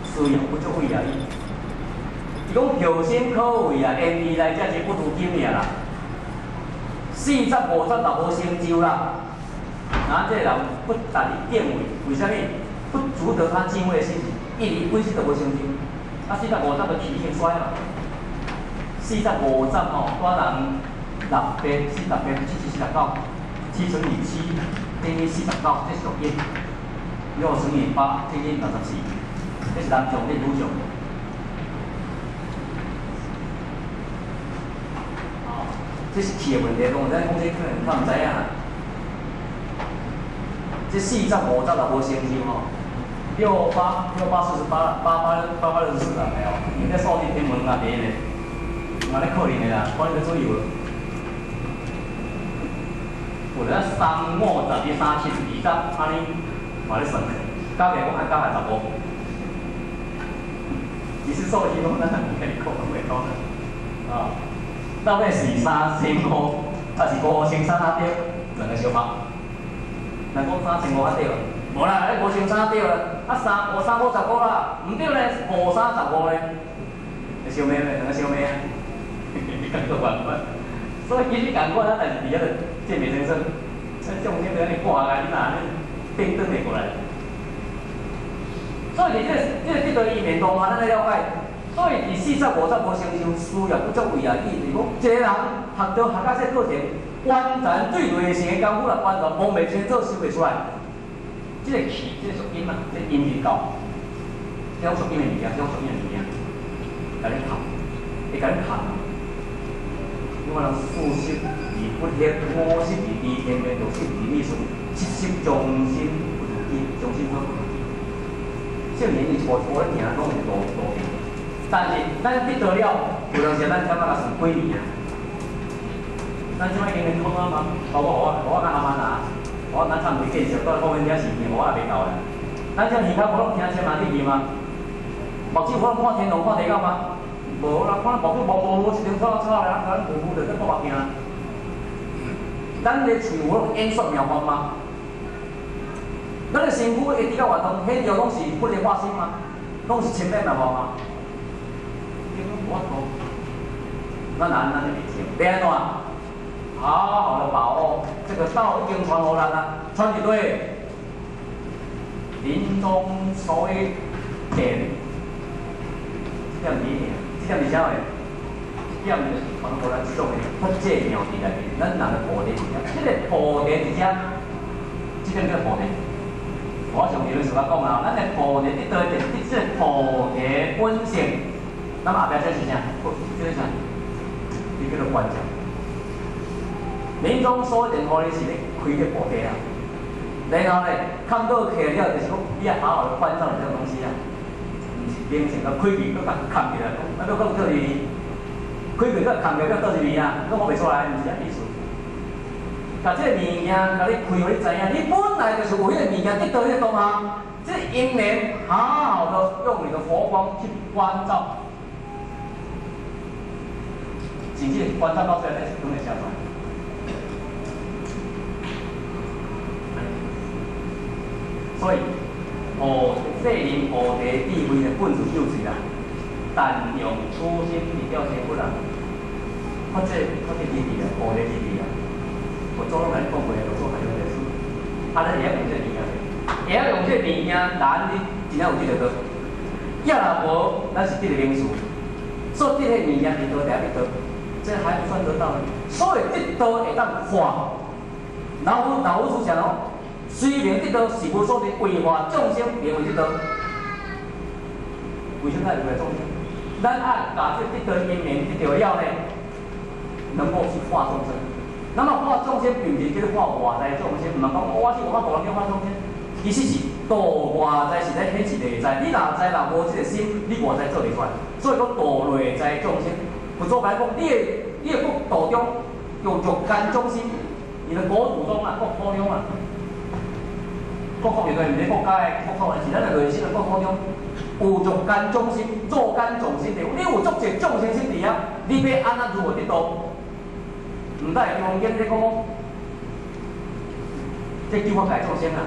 雖然不足畏也已。伊講後生可畏啊，緣義來才是不如今爾啦。40、50若無成就啦，那這個人不值伊敬畏，為啥物？不值得他敬畏的心，因為伊本身就無成就。啊，40、50就氣已經衰嘛。40、50吼，大人6八、48、7七49，7乘以7等於49，這是6一。6乘以8等於64，這是男將，這是女將。這是氣的問題，講咱講這可能較毋知影啦。這40、50若無成就吼，六八六八48，八八八八64啦，沒有。你這數字天文啊，第一個，嘛咧可能的啦，看你欲注意無？有咧三五十二三七二十，按呢嘛咧算，加起來講愛加來15。其實數字攏咱毋共你講，攏會講啦，啊。到底是3500，還是5300對？兩個相拍。若講3500較對，無啦，迄5300對啦，啊三五三五十五啦，毋對咧，5315咧，會相罵袂？兩個相罵啊！你感覺無仝款？所以其實仝款，但是佇遐就這袂清楚。咱眾生就按呢掛來，你若按呢轉轉會過來。所以佇這個這個得道因緣當下，咱來了解，所以佇40、50無成就，事業不足為啊意，就是講一個人學到學到這個過程，完全對內心的功夫啦，完全摸袂清楚，修袂出來。這個氣，這個屬陰啊，這個陰就到，這種屬陰的物件，這種屬陰的物件，共你含，會共你含。因為人四識而不惑，五識而離天命，六識而離順，七識中心不如己，中心不如己。聖人伊一步一步咧行，攏是路路徑。但是咱得到了，有當時咱感覺也算幾年啊。咱這擺經驗講啊嘛，包括我，我甲阿媽拿，我咱差毋多見識，到後面遮時間我也袂到啦。咱這耳口無攏聽千萬去嗎？目睭無攏看天龍看地狗嗎？無啦，看目睭無無一定草草咧，咱模糊就咧看目鏡。咱的喙有攏演說妙法嗎？咱的身軀會直到活動，顯著攏是佛的化身嗎？攏是清明妙法嗎？根本無法度。咱難咱就袂清，欲按怎？好好的把握這個道已經傳予咱啦，傳佇佗？臨終所謂點，這點字爾，這點是啥物？這點就是傳予咱這種的佛這妙諦內面，咱人的菩提佇遮，這個菩提佇遮，這點叫菩提。我上次就講啦，咱的菩提得到的這個菩提本性，咱後壁這是啥？這是啥？這叫做觀照。臨終所電予你是咧開這菩提啊，然後咧看到起來了，就是講你愛好好的觀照這個東西啊，毋是變成個開去閣共崁起來，講啊閣閣倒入去，開去閣崁起來閣倒入去啊，閣講袂出來，毋是按呢意思。共這個物件，共你開，予你知影，你本來就是有彼個物件得到彼個當下，這個因緣好好的用你的佛光去觀照，甚至觀照到最後，是講會寫出來。所以，菩世人菩提智慧的本自救濟啦，但用初心立了成佛啦，佛這佛這智慧啊，菩提智慧啊，我早攏共你講過，六祖大師，啊，咱會曉用這個物件，會曉用這個物件，咱你真正有得著道。也若無，咱是得個名詞，所得的物件佇佗佇得道，這還不算得道呢。所謂得道會當化，老夫子講哦。雖名得道，是無所得，為化眾生名為得道。為啥物為化眾生？咱愛共這得道因緣得著了呢，能夠去化眾生。那麼化眾生，並毋是叫做化外在眾生，毋通講我是有法度人叫化眾生。其實是度外在是咧顯示內在。你若知若無這個心，你外在做袂出來。所以講度內在眾生，佛祖共你講，你的國度中有若干眾生，你的國土中啊，國土中啊。國國絕對毋是國家的國國，是咱的內心的國土中有若干眾生，若干眾生的，你有足濟眾生心佇遐，你欲按怎如何得度？毋但會用經咧講講，這九法界眾生啊，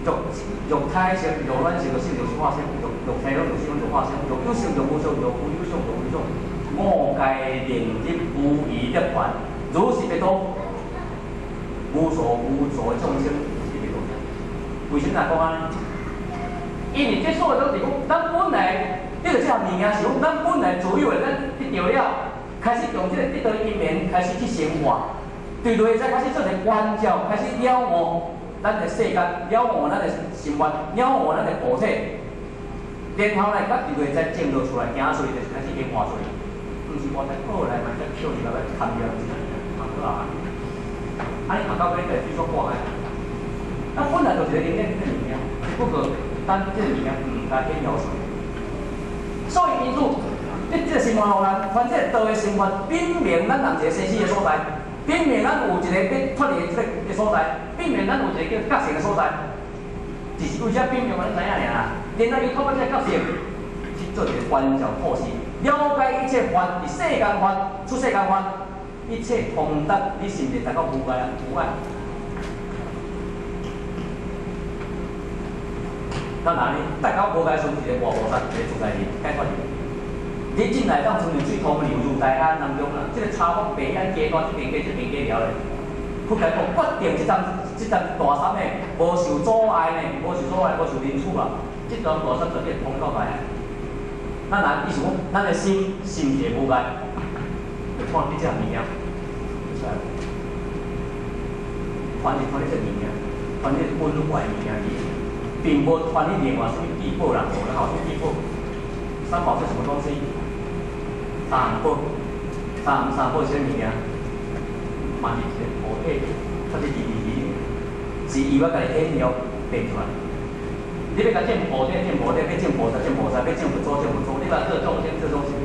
若若胎色、若卵色、若色、若化色、若若胎若色、若化色、若有色、若無色、若無有相、若無相，五界令入無餘涅槃，如是別多，無數無數的眾生。為啥物講按呢？因為這所有攏是講，咱本來得著這項物件是講，咱本來自有的，咱得著了，開始用這個得著因緣，開始去生活，對內在開始做一個觀照，開始了悟咱的世間，了悟咱的心願，了悟咱的菩提，然後呢，佮佇內在證落出來，行出去就是開始顯化出來，毋是我在過來嘛，才捡一個來砍掉，是啥？砍倒啊！啊，你砍到尾就水煞掛開。那本來就是一個靈驗這個物件，只不過咱這個物件毋該顯露出來。所以因此，你這個心願予咱，反正道的心願，表明咱人一個生死的所在，表明咱有一個欲脫離這個所在，表明咱有一個叫覺醒的所在。只是為啥表明，咱知影爾啦。然後伊透過這個覺醒，去做一個觀照透視，了解一切法，佇世間法、出世間法，一切通達，你是毋是達到無礙啊？無礙。咱哪呢？達到無礙時，一個活菩薩，一個自在人，解脫人。你進來當親像水通流入大海當中啦，這個差風白眼階段，這邊加這邊加了咧。佛來講，決定這層大山呢，無受阻礙呢，無受阻礙，無受人處啊。這層大山就變通到大海。咱若意思講，咱的心心是無礙，就看你這物件，會使。傳是傳你這物件，傳你本懷物件去，並無傳你另外啥物地寶啦，無啦吼，啥物地寶？三寶是什麼東西？三寶，三寶是啥物件？嘛是一個菩提，它是二二二，是伊我家己顯了變出來。你欲共證菩提，證菩提；欲證菩薩，證菩薩；欲證佛祖，證佛祖。你欲做眾生，做眾生。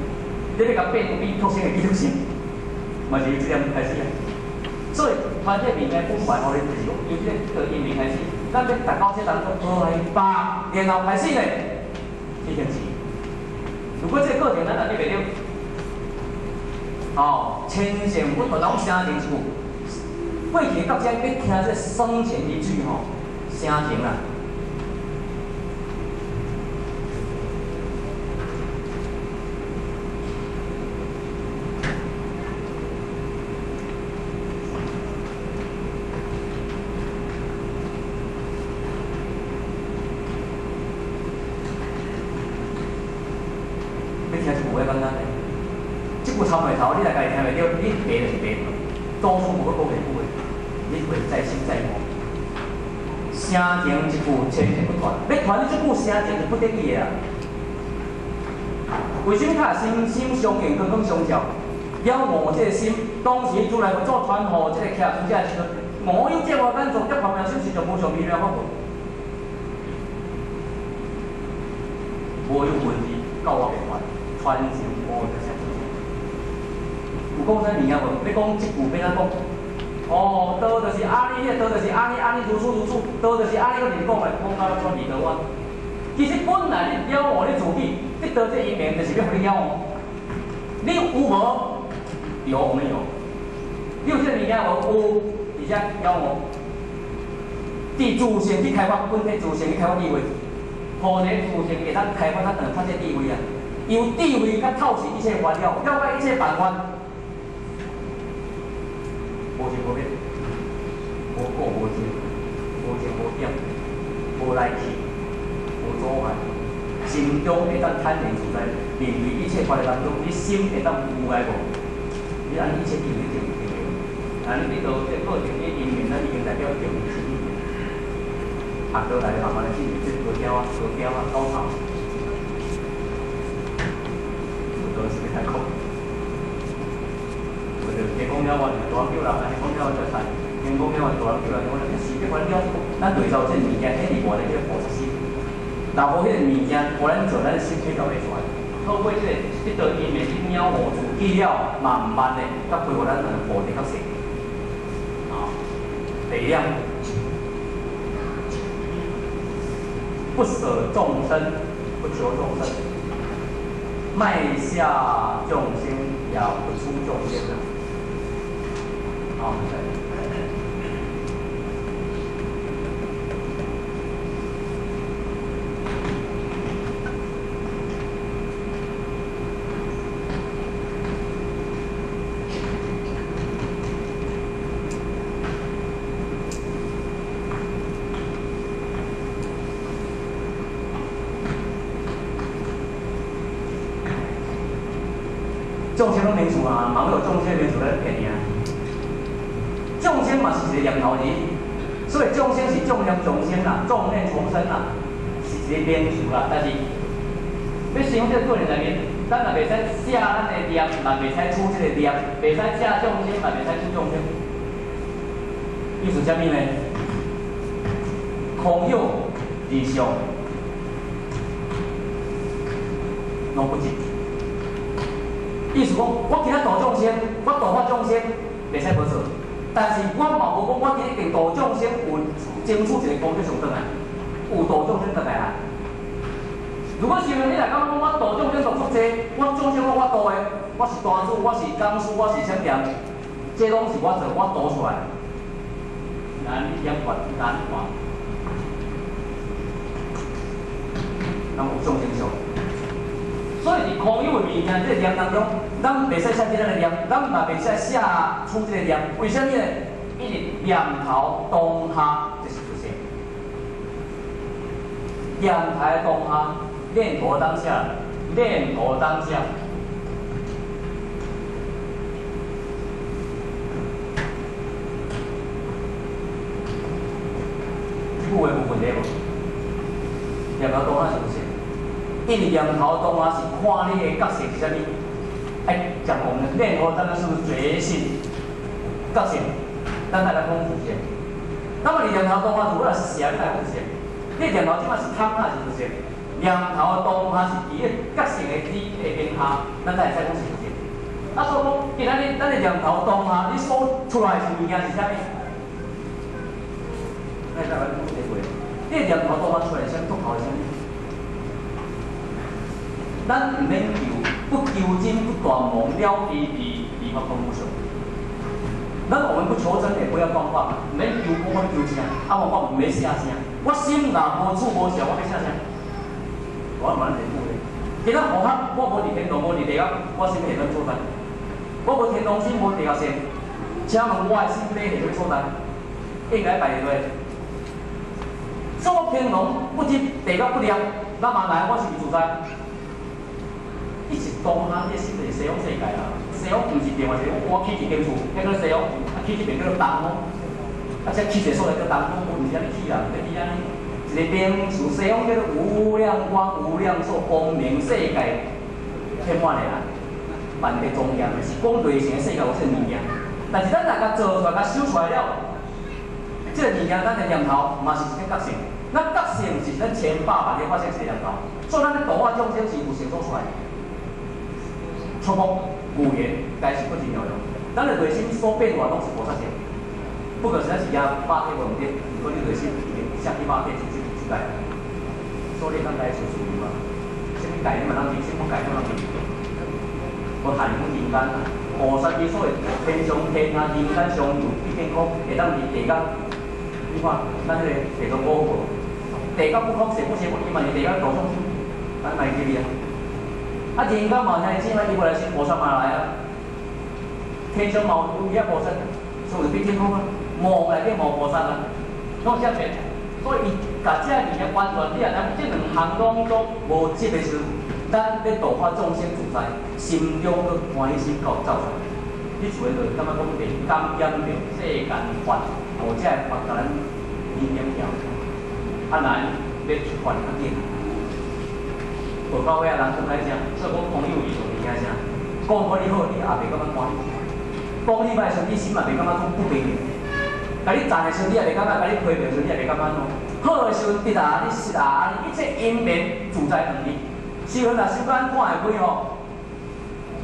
你欲共變比托生的基督生，嘛是由這點開始啊。所以，傳這個物件本懷，予你就是講，由這個因緣開始，咱欲達到這當中，來吧，然後開始呢，去行持。如果這個過程咱若得袂著，哦，千善不斷，攏聲情一句。過去到這欲聽這生前一句吼，聲情啦。欲聽一句話簡單咧，這句參話頭，你若家己聽袂著，你白就是白，祖師無閣講下句話，你會再心再悟。聲情一句，千善不斷，欲傳你這句聲情是不得已的啊。為啥物較心心相應，光光相照？了悟這個心，當時如來佛祖傳予這個徛尊者的時陣，無有這外間做，這旁邊心是就無上微妙法門，無有文字教我袂傳。傳承無得啥物。有講啥物件無？欲講這句欲按怎講？哦，道就是按呢，彼個道就是按呢按呢如此如此，道就是按呢，閣直講來講到轉離道彎。其實本來你了悟你自己，得到這因緣，就是欲予你了悟。你有無？有，我們有。你有這個物件無？有，而且了悟。佇自性去開發，本體自性去開發智慧，予你自性會當開發咱兩發這智慧啊。由智慧較透視一切煩惱，了解一切辦法，無生無滅，無過無盡，無增無減，無來去，無阻礙，心中會當坦然自在，面對一切法的當中，你心會當無礙無？你按呢一切智慧就定會。啊，你得到這個過程，你因緣，咱已經代表定是你。學倒來慢慢來進入這高調啊、高調啊、高潮。都是太空，我就天讲了，我就大人叫人，天讲了我就菜，天讲了我大人叫人，我就是这款了。咱对照這物件，彼伫外咧叫菩薩心，若無彼個物件，予咱做，咱心體就袂出來。透過這個這道因緣去了悟自己了，慢慢的，才恢復咱的菩提覺性。啊，第二點，不捨眾生，不求眾生。賣下眾生，也不出眾生啦。好，眾生攏名詞啊，嘛有眾生名詞咧騙爾。眾生嘛是一個念頭爾，所以眾生是眾念眾生啦，眾念重生啦，是一個名詞啦。但是，欲想這個過程內面，咱也袂使捨咱的念，嘛袂使取這個念，袂使捨眾生，嘛袂使取眾生。意思啥物呢？空有二相，攏不執。意思講，我今仔度眾生，我度化眾生，袂使無做。但是我嘛無講，我今日一定度眾生有爭取一個功德上轉來，有度眾生轉來啊。如果是你若感覺講我度眾生度足濟，我眾生攏我度的，我是大主，我是講師，我是啥物人，這攏是我做，我度出來。難言法難還，咱有眾生相。所以佇空有的物件這個念當中，咱袂使寫這個念，咱嘛袂使寫出這個念。為啥物呢？因為念頭當下就是出現，念頭當下，念頭當下，念頭當下。這句話無問題無？念頭當下是毋是？因為念頭當下是看你的覺性是啥物。哎，講我們念頭當下是覺性、覺性，咱來來講佛性。那麼你念頭當下如果是邪，你來講邪。你念頭這擺是空還是佛性？念頭當下是佇個覺性的底下邊下，咱才會使講是佛性。啊，所以講，今仔日咱的念頭當下，你所出來是物件是啥物？咱來講這話，你的念頭當下出來是啥物？出頭是啥物？咱毋免求，不求真，不斷妄，了知離離法空無相。咱我們不求真，也不要妄法，毋免求講我求啥，啊我我毋免寫啥，我心若無處無相，我欲寫啥？我毋免這句咧。今仔我較我無佇天堂，無佇地獄，我心會當所在？我無天堂心，無地獄心，請問我的心欲佇啥物所在？應該擺佇佗？所以我天堂不入，地獄不入，咱嘛來，我是毋是自在？你是當下，你的心就是西方世界啦。西方毋是另外一個，我起一間厝，彼個西方，啊起這邊叫做東方，啊這起一個所在叫東方，無毋是按呢起啦，毋是起按呢。一個名詞，西方叫做無量光、無量壽、光明世界，遍滿的啦，萬德莊嚴的，是講內心的世界有這個物件。但是咱若共做出來、共修出來了，這個物件，咱的念頭嘛是一個覺性。咱覺性是咱千百萬個發生一個念頭，所以咱咧度化眾生是有成所出來。束縛、語言，皆是不真妙用。咱的內心所變化攏是菩薩性，不過是咱是驚肉體無毋對，毋過你內心已經捨去肉體出出出來，所以咱來修自由啊。啥物界你嘛通入，啥物界你嘛通入。無限講人間啊，菩薩伊所謂天上天下人間相遊，畢竟講會當佇地獄。你看，咱彼個地藏菩薩，地獄不空，邪不邪不，伊嘛是地獄度眾生，咱嘛會記哩啊。啊，人間嘛兄弟姊妹，伊無來是菩薩嘛來啊。天上嘛有遐菩薩，所以變天空啊，夢內底無菩薩啊，攏啥變？所以伊共這物件完全，你若咱這兩項攏總無執的時陣，咱欲度化眾生自在，心中閣歡喜心夠走出來，你自然就會感覺講袂感染著世間法，無這個法共咱影響掉。啊，若欲出發較緊。無到尾啊，人講來啥？所以講朋友伊上物件啥？講予你好，你也袂感覺歡喜；講你歹時，你心嘛袂感覺講不平衡。共你讚的時陣，你也袂感覺；共你批評的時陣，你也袂感覺喏。好的時陣，得啊，你失啊，一切因緣自在恆利。時陣若傷較看會開吼，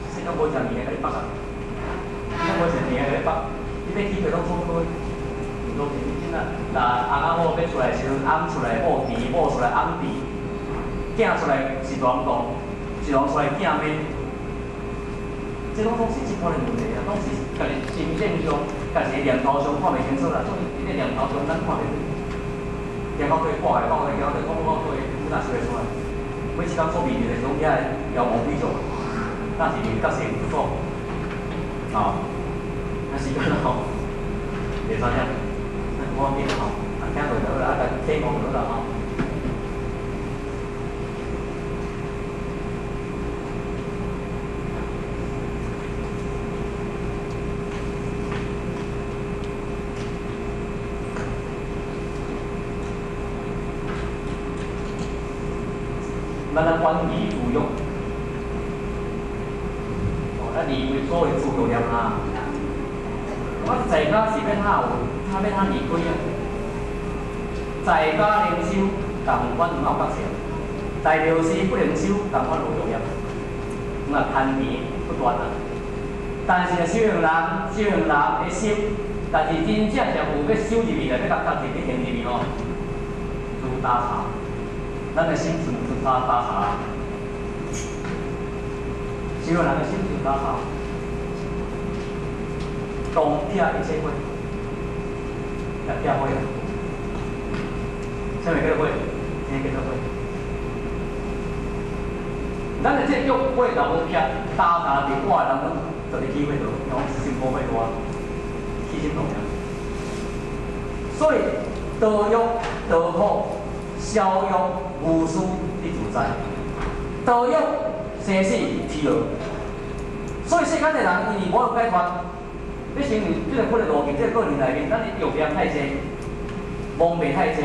世間無食物件共你縛啊，世間無食物件共你縛，你欲起袂攏錯開。攏是你真啊，若翁仔某欲出來時陣，翁出來某甜，某出來翁甜。囝出來是大公，一人出來囝面，這攏總是這款的問題啊，攏是家己心境上、家己的念頭上看袂清楚啦。所以佇咧念頭上，咱看袂開。念頭對掛來講，念頭對講講對，你若想會出來？每一工所面對的攏遐妖魔鬼怪，那是覺性不足，啊，那時間吼，袂知影，那無要緊吼，啊聽過就好啦，啊共體悟就好啦吼。咱來遠離諸欲，哦，咱離開所有諸欲念啊。我在家是欲哪有，哪欲哪離開啊？在家能修，仝款毋有覺性；在庙寺不能修，仝款無欲念。咁啊，貪甜不斷啊。但是修行人，修行人的心，但是真正是有欲修入去咧，欲共家己欲行入去吼，如打茶。咱的心是毋是打打茶？修行人的心是打茶，当撇一切火，来撇火啊！啥物叫做火？啥叫做火？咱的這個欲火若無撇，打茶佇我的人攏就佇起火度，用心無火大，起心動念。所以道欲、道苦、消欲、無私，你自在。道欲生死疲勞。所以世間的人因為無解脫，你成就這個苦的路徑，這個過程內面，咱的欲念太濟，妄念太濟，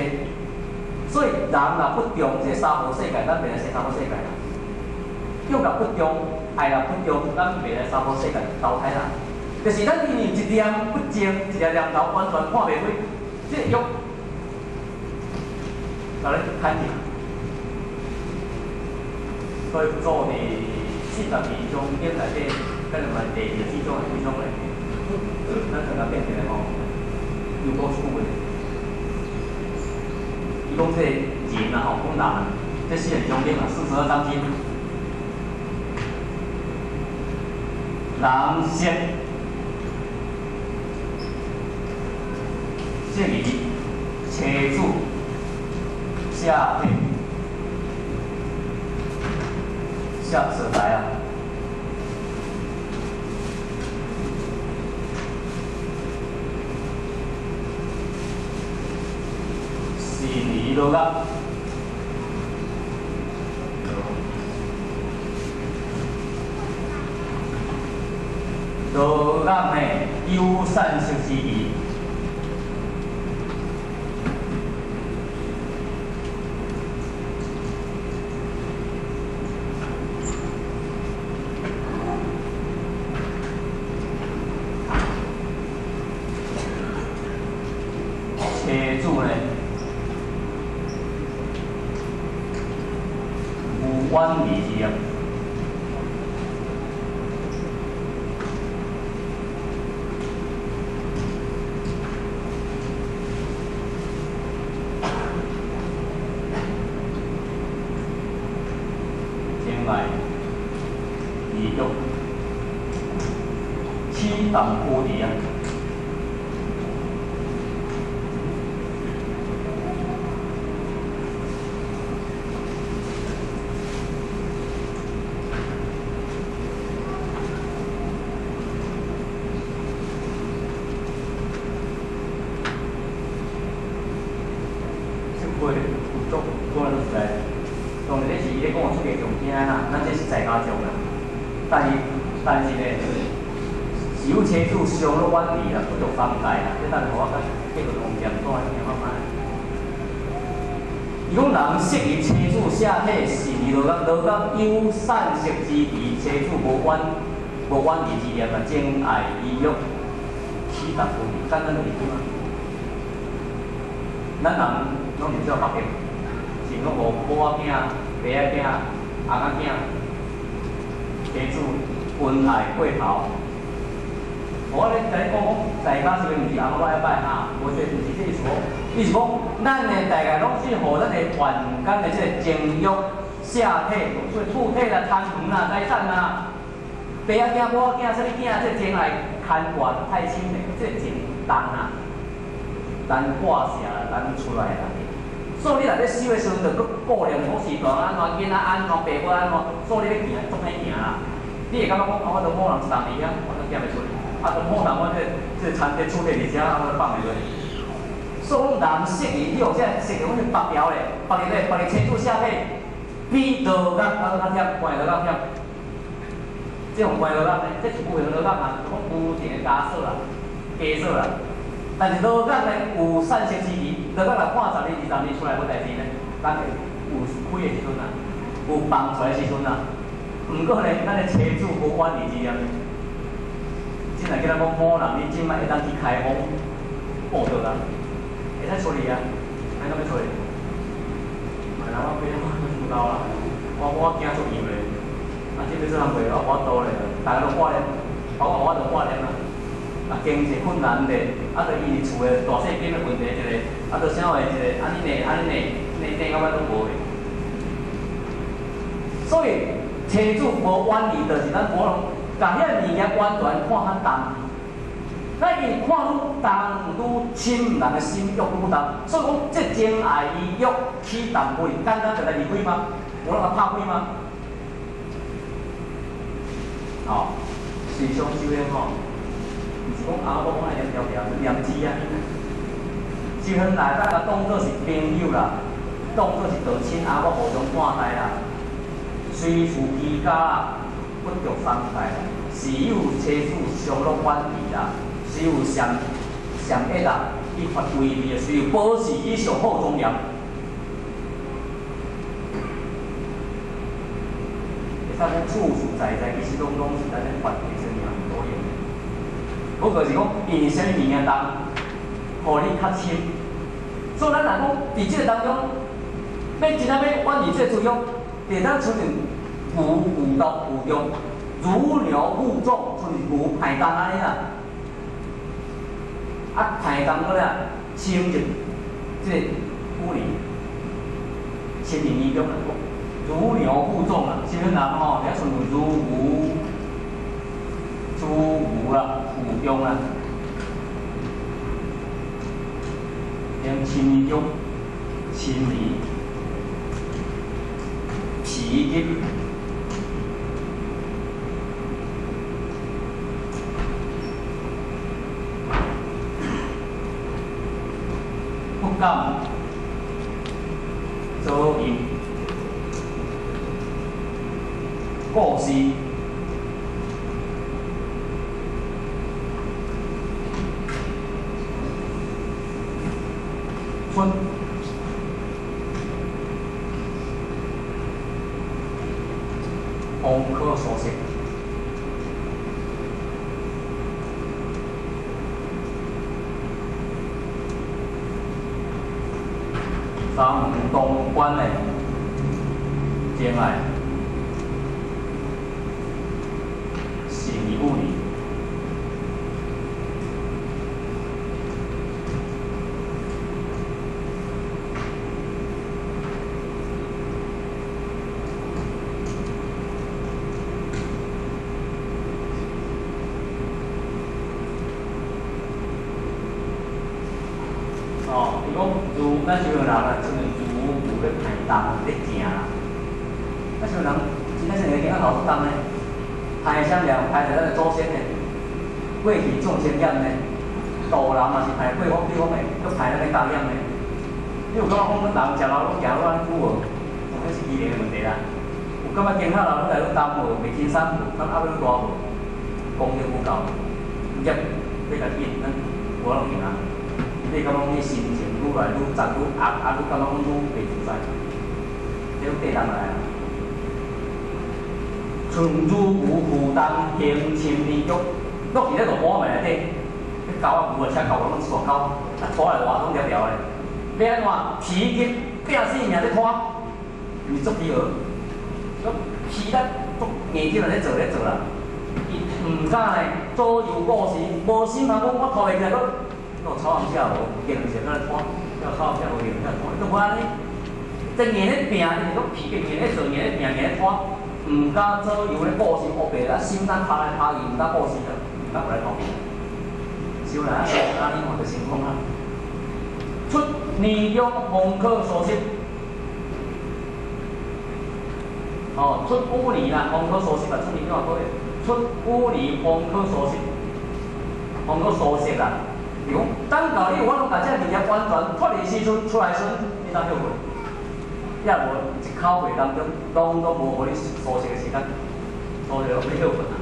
所以人若不重這個娑婆世界，咱袂來生娑婆世界啦。欲若不重，愛若不重，咱袂來娑婆世界投胎啦。就是咱因為一念不正，一個念頭完全看袂開，這個欲，共咱牽去。所以做佇42章經內底，咱就問第二四章的幾章內底，咱就甲變成吼，又講一句話，伊講這個人啊吼，講人，這42章經啊，42章經，人色色宜妻子舍體舍所在啊，是離落啊，落啊呢，有善色之義。妻子呢，無遠離之業。情愛離欲，起動菩提啊！當然，這是伊咧講出家眾聽啦，咱這是在家眾啦。但是呢，是有妻子相樂遠離啦，不著放貸啦。這等下我較繼續講念，講來聽看覓。伊講人適宜妻子舍體是離落落到有善色之地，妻子無遠離之業啊，情愛依欲起達無簡單就是咁啊。咱人攏是做北京。是講無某仔囝、爸仔囝、翁仔囝，妻子恩愛過頭。我咧甲你講講，大家是毋是翁仔某愛拜哈？無這毋是這意思哦。伊是講，咱的大概攏是予咱的願間的這個情欲、舍體、厝體啦、貪欲啦、財產啦、爸仔囝、某仔囝、啥物囝，這個情愛牽掛太深嘞，這個情重啊，難割捨啦，難出來啦。所以你若咧修的時陣，就閣顧念講時段按怎，囡仔按怎，爸母按怎，所以你欲行足歹行啦。你會感覺講，啊，我都某人一冬佇遐，我都行袂出去。啊，都某人我這田地厝地佇遮，我都放袂落。所以講人適宜，你有這適宜，阮是白條咧，白日咧，白日妻子舍體，比落鶩還閣較忝，關落鶩忝。這種關落鶩呢，這是無形落鶩啊，講無形的枷鎖啦，枷鎖啦。但是落鶩呢，有善色之義，落鶩若判10年、20年出來無代誌呢，咱會有開的時陣啊，有放出來的時陣啊。毋過呢，咱的妻子無遠離之業呢，真若叫咱講某人，你這擺會當去開封報道啊，會使出去啊，安怎欲出去？嘛人我變我唔夠啦，我驚出油咧，啊，這欲做工課我無法度咧，逐家都掛念，包括我都掛念啊。啊，經濟困難咧，啊，就因為厝的大細間的問題一個，啊，就啥話一個，按呢呢，按呢呢，呢呢到尾攏無的。所以妻子無遠離，就是咱無共彼个物件完全看較重。咱因為看愈重愈深，人的心欲愈重。所以講，這情愛依欲起重不簡單就來離開嗎？無人來拍開嗎？吼，時常修煉吼。毋是講阿某講愛念條條，念字啊。修行來，咱共當做是朋友啦，當做是道親阿某互相看待啦。隨隨處居家，不著三界啦。時有妻子相樂遠離啦，時有善善惡啦，伊發威力，時有保持伊上好莊嚴。會使講處處在在，其實攏攏是咱咧發提升命多用。不過是講，因為啥物物件重，予你較深。所以咱若講佇這個當中，欲真正欲遠離這個罪惡，就當親像牛負到負重，如牛負重，親像牛排重按呢啦。啊，排重閣了，深入這個污泥，深入泥中啦。如牛負重啦，啥物人吼？遐親像如牛、如牛啦，負重啦，用深泥中，深泥，皮筋，不敢左右。故事，春，方可蘇軾，三東關的真愛。是五年。哦，伊講如咱像人啊，像如牛咧排重咧行啦，啊像人真正是會行較老重呢。排啥量？排著咱的祖先的，過去眾生業呢，大人嘛是排過往對方的，閣排咱的家業呢。你有感覺講阮人食老愈行愈按久無？哦，彼是機能的問題啦。有感覺肩較老愈來愈重無？袂輕鬆無？感覺壓力愈大無？功力無夠，業欲較緊，咱無法度行啊。你感覺講你心情愈來愈雜愈壓，啊，愈感覺講愈袂自在，這攏缀重來啊。像如牛負重行深泥中，落去咧路坡仔內底，彼狗仔牛啊，車狗攏一大狗，啊拖來活攏牢牢的。欲按怎？疲極拼死命咧拖，毋是足疲勞，講疲力足硬勁咧做咧做啦。伊毋敢呢左右顧視，無心通講我拖袂起來，閣落草尪食無，見兩隻閣來拖，叫草尪食無，見兩隻拖，都無按呢。這硬咧拼，伊是講疲極硬咧做，硬咧拼，硬咧拖。毋敢左右咧顧視烏白啊，心肝拍來拍去，毋敢顧視啦，毋敢過來逃避。修來啊，修按呢看就成功啊。出年中方可蘇軾，哦，出五年啦，方可蘇軾啊，出年中也可以。出五年方可蘇軾，方可蘇軾啦。是講等到你有法度共這個物件完全脫離時陣出來時陣，你才歇睏。也無一口氣當中，攏總無予你蘇軾的時間，蘇軾攏欲歇睏啊。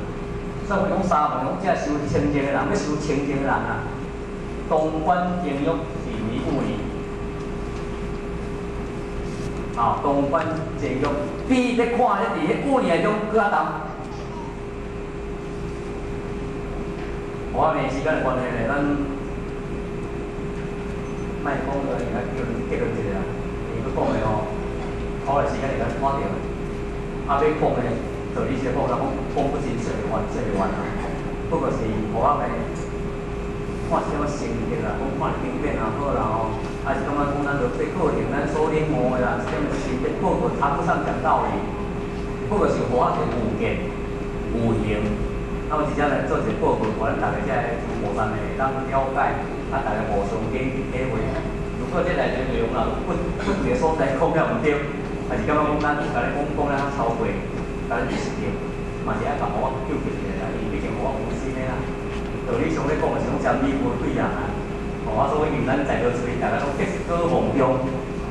所以我講三問，講這修清淨的人，欲修清淨的人啊，東關監獄是為五年，啊，東關監獄比咧看咧佇彼五年中閣較重。我因時間的關係咧，咱莫講落去，來叫結論一下啦。伊閣講的吼。好的時間會當看著，啊，欲講的道理是講，人講講不盡，說袂完，說袂完啊。不過是互我們看啥物成績啦，講看經典也好啦吼，還是感覺講咱著對個人咱所領悟的啦，啥物心得報告談不上講道理，不過是予我一個有見有形。啊，我直接來做一個報告，予咱逐家遮个諸菩薩會當了解，啊，逐家互相間去體會。如果這內面內容若不不一個所在講了毋對，還是感覺講咱共你講講了較超過，共你解釋著，嘛是愛共我糾正一下啦，因為畢竟我無心的啦。道理上咧講的是講真理無對人啊，吼啊，所以因咱在座喙，逐家攏德高望重，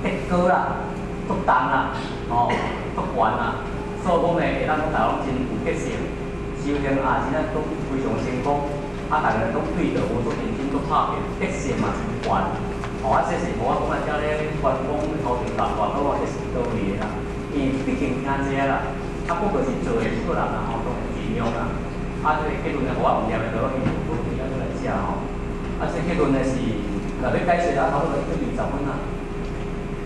德高啦，足重啦，吼，足懸啦，所以講呢，會當講大家攏真有結性，修行也真正都非常成功，啊，逐个攏對道有做認真做拍拼，德性嘛真懸。哦，啊，這是無我講啊，遮咧關公頭前立大刀啊，這是道理的啦。因為畢竟聽這啦，啊，不過是做的個人啦吼，當然盡量啦。啊，這個結論呢，予我有念的，就攏去無去啊，來食吼。啊，這結論呢是，若欲解釋啊，差不多120分啦。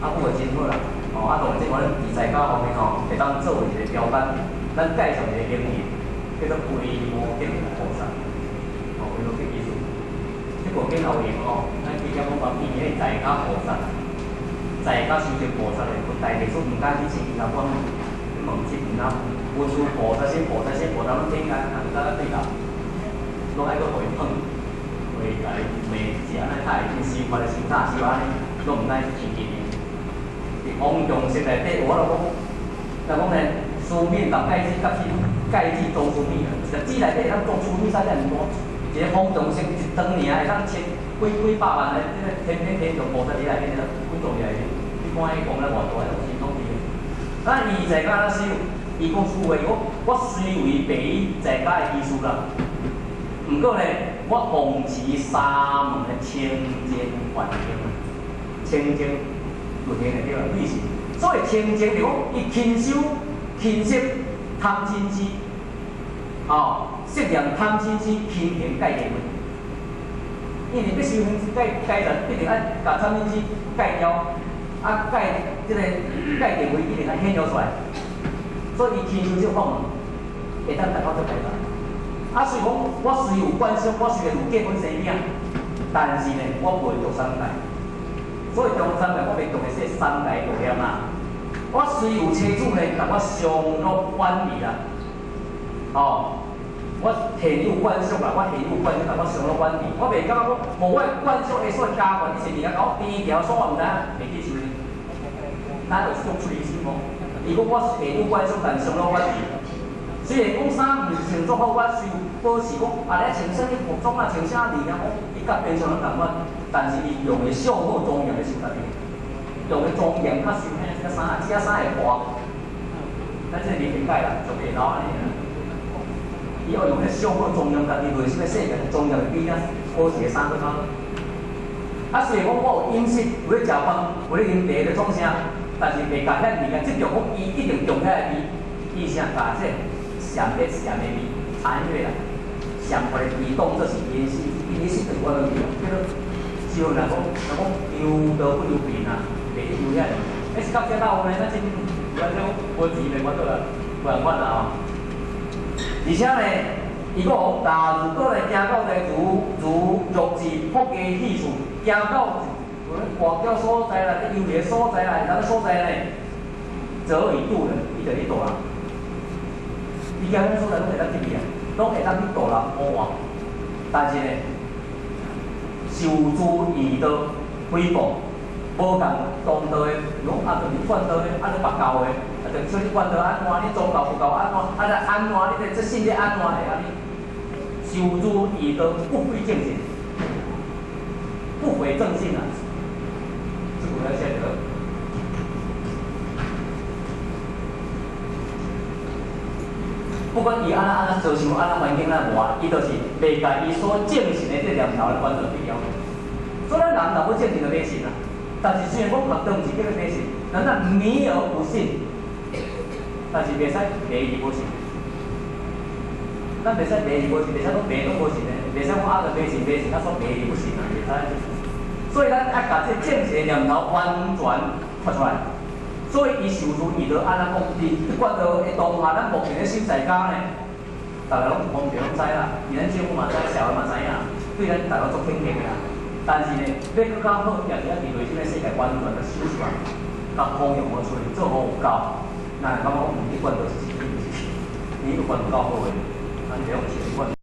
啊，不過真好啦。哦，啊，當然這款佇在家方面吼，會當作為一個標杆，咱介紹一個經驗，叫做維摩訖菩薩。哦，維摩訖意思，這部經有用吼，咱記得講講伊個在家菩薩，在家修行菩薩的，大地主毋敢去親近阿阮，去問這毋敢，文殊菩薩、什菩薩、什菩薩攏天間行到對頭，攏愛閣予伊碰，會共伊罵是按呢，較會去修法的修啥修按呢，攏毋敢去親近伊。佇方丈室內底，有我就講，若講呢，書面共芥子甲去芥子裝書面啊，一個紙內底會當裝書面啥遮爾多，一個方丈室一長爾會當千幾幾百萬個，這個天天天上菩薩佇內面，幾座佇內面，你看彼講了偌大，彼種神通力。啊，伊在家怎修？伊講出話，我雖為白衣在家的居士啦，毋過呢，我奉持沙門的清淨環境啊，清淨。就聽會對啦，意思。所以清淨就講，伊勤修勤息貪嗔痴，哦，息念貪嗔痴，勤行戒定慧。因為欲修行戒戒人，必定愛共貪嗔痴戒掉，啊戒這個戒定慧一定愛顯露出來。所以伊勤修這個法門，會當達到這階段。啊，雖講我雖有關心，我雖然有結婚生囝，但是呢，我袂著三界。所以中三界我袂著的說三界道念啊。我雖有妻子呢，但我常樂遠離啦。哦，我現有慣俗啦，我現有慣俗，但我常樂遠離。我袂感覺講，無我的慣俗的所謂家眷，這些物件，共我邊條所我毋知影，袂去修煉。咱有這種出離心無？伊講我現有慣俗，但常樂遠離。雖然講衫毋是穿足好，我雖有保持講，啊，你穿啥物服裝啊，穿啥物件，講伊佮平常人仝款，但是伊用的相好莊嚴咧修家己，用的莊嚴較修這個衫啊，這件衫會破，咱這個理解啦，就袂老按呢啦。伊要用彼相好莊嚴家己內心的世界莊嚴比咱保持的衫閣較好。啊，雖然講我有飲食，有咧食飯，有咧啉茶，咧創啥，但是袂共遐物件執著講伊一定重遐個味，伊啥共這鹹的鹹的味，安樂啦，鹹的味當作是伊的心，伊的心就是我的味，叫做只有若講若講憂道不憂貧啊，袂去憂遐個。彼是到遮到有呢，咱真有安怎無錢袂煩惱啦，無共款啦吼。而且呢，伊閣講，若如果呢行到呢如如欲自破家棄處，行到有咧外交所在啦，咧遊歷所在啦，啥物所在呢？則已渡人，伊就去渡人。伊行啥物所在攏會當入去啊，攏會當去渡人烏但是呢，受諸異道誹謗，無仝同道的，講啊，就是勸道的，啊，你別教的，啊，就說你勸道按怎，你宗教佛教按怎，啊，你按怎，你這信這按怎的啊？你受諸異道不悔正信，不悔正信啊！這句來寫著。不管伊按怎按怎遭受，按怎環境按怎活，伊就是袂共伊所正信的這念頭來完全對調。所以咱人若欲正信就迷信啦。但是雖然講學當是叫做迷信，咱若迷而不信，但是袂使迷而無信。咱袂使迷而無信，袂使講迷攏無信的，袂使講啊就迷信迷信，啊煞迷而不信啊，袂使。所以咱愛共這正信的念頭完全脫出來。所以伊受諸異道按怎講？佇觀道的當下，咱目前咧修在家呢，逐个攏講著攏知啦，伊咱政府嘛知，社會嘛知影，對咱逐个足肯定的啦。但是呢，欲閣較好，也是愛佇內心的世界完全共修出來，共弘揚出來，做好有夠。咱感覺講，毋，這觀道是是，伊個觀道夠好的，咱袂用是觀道。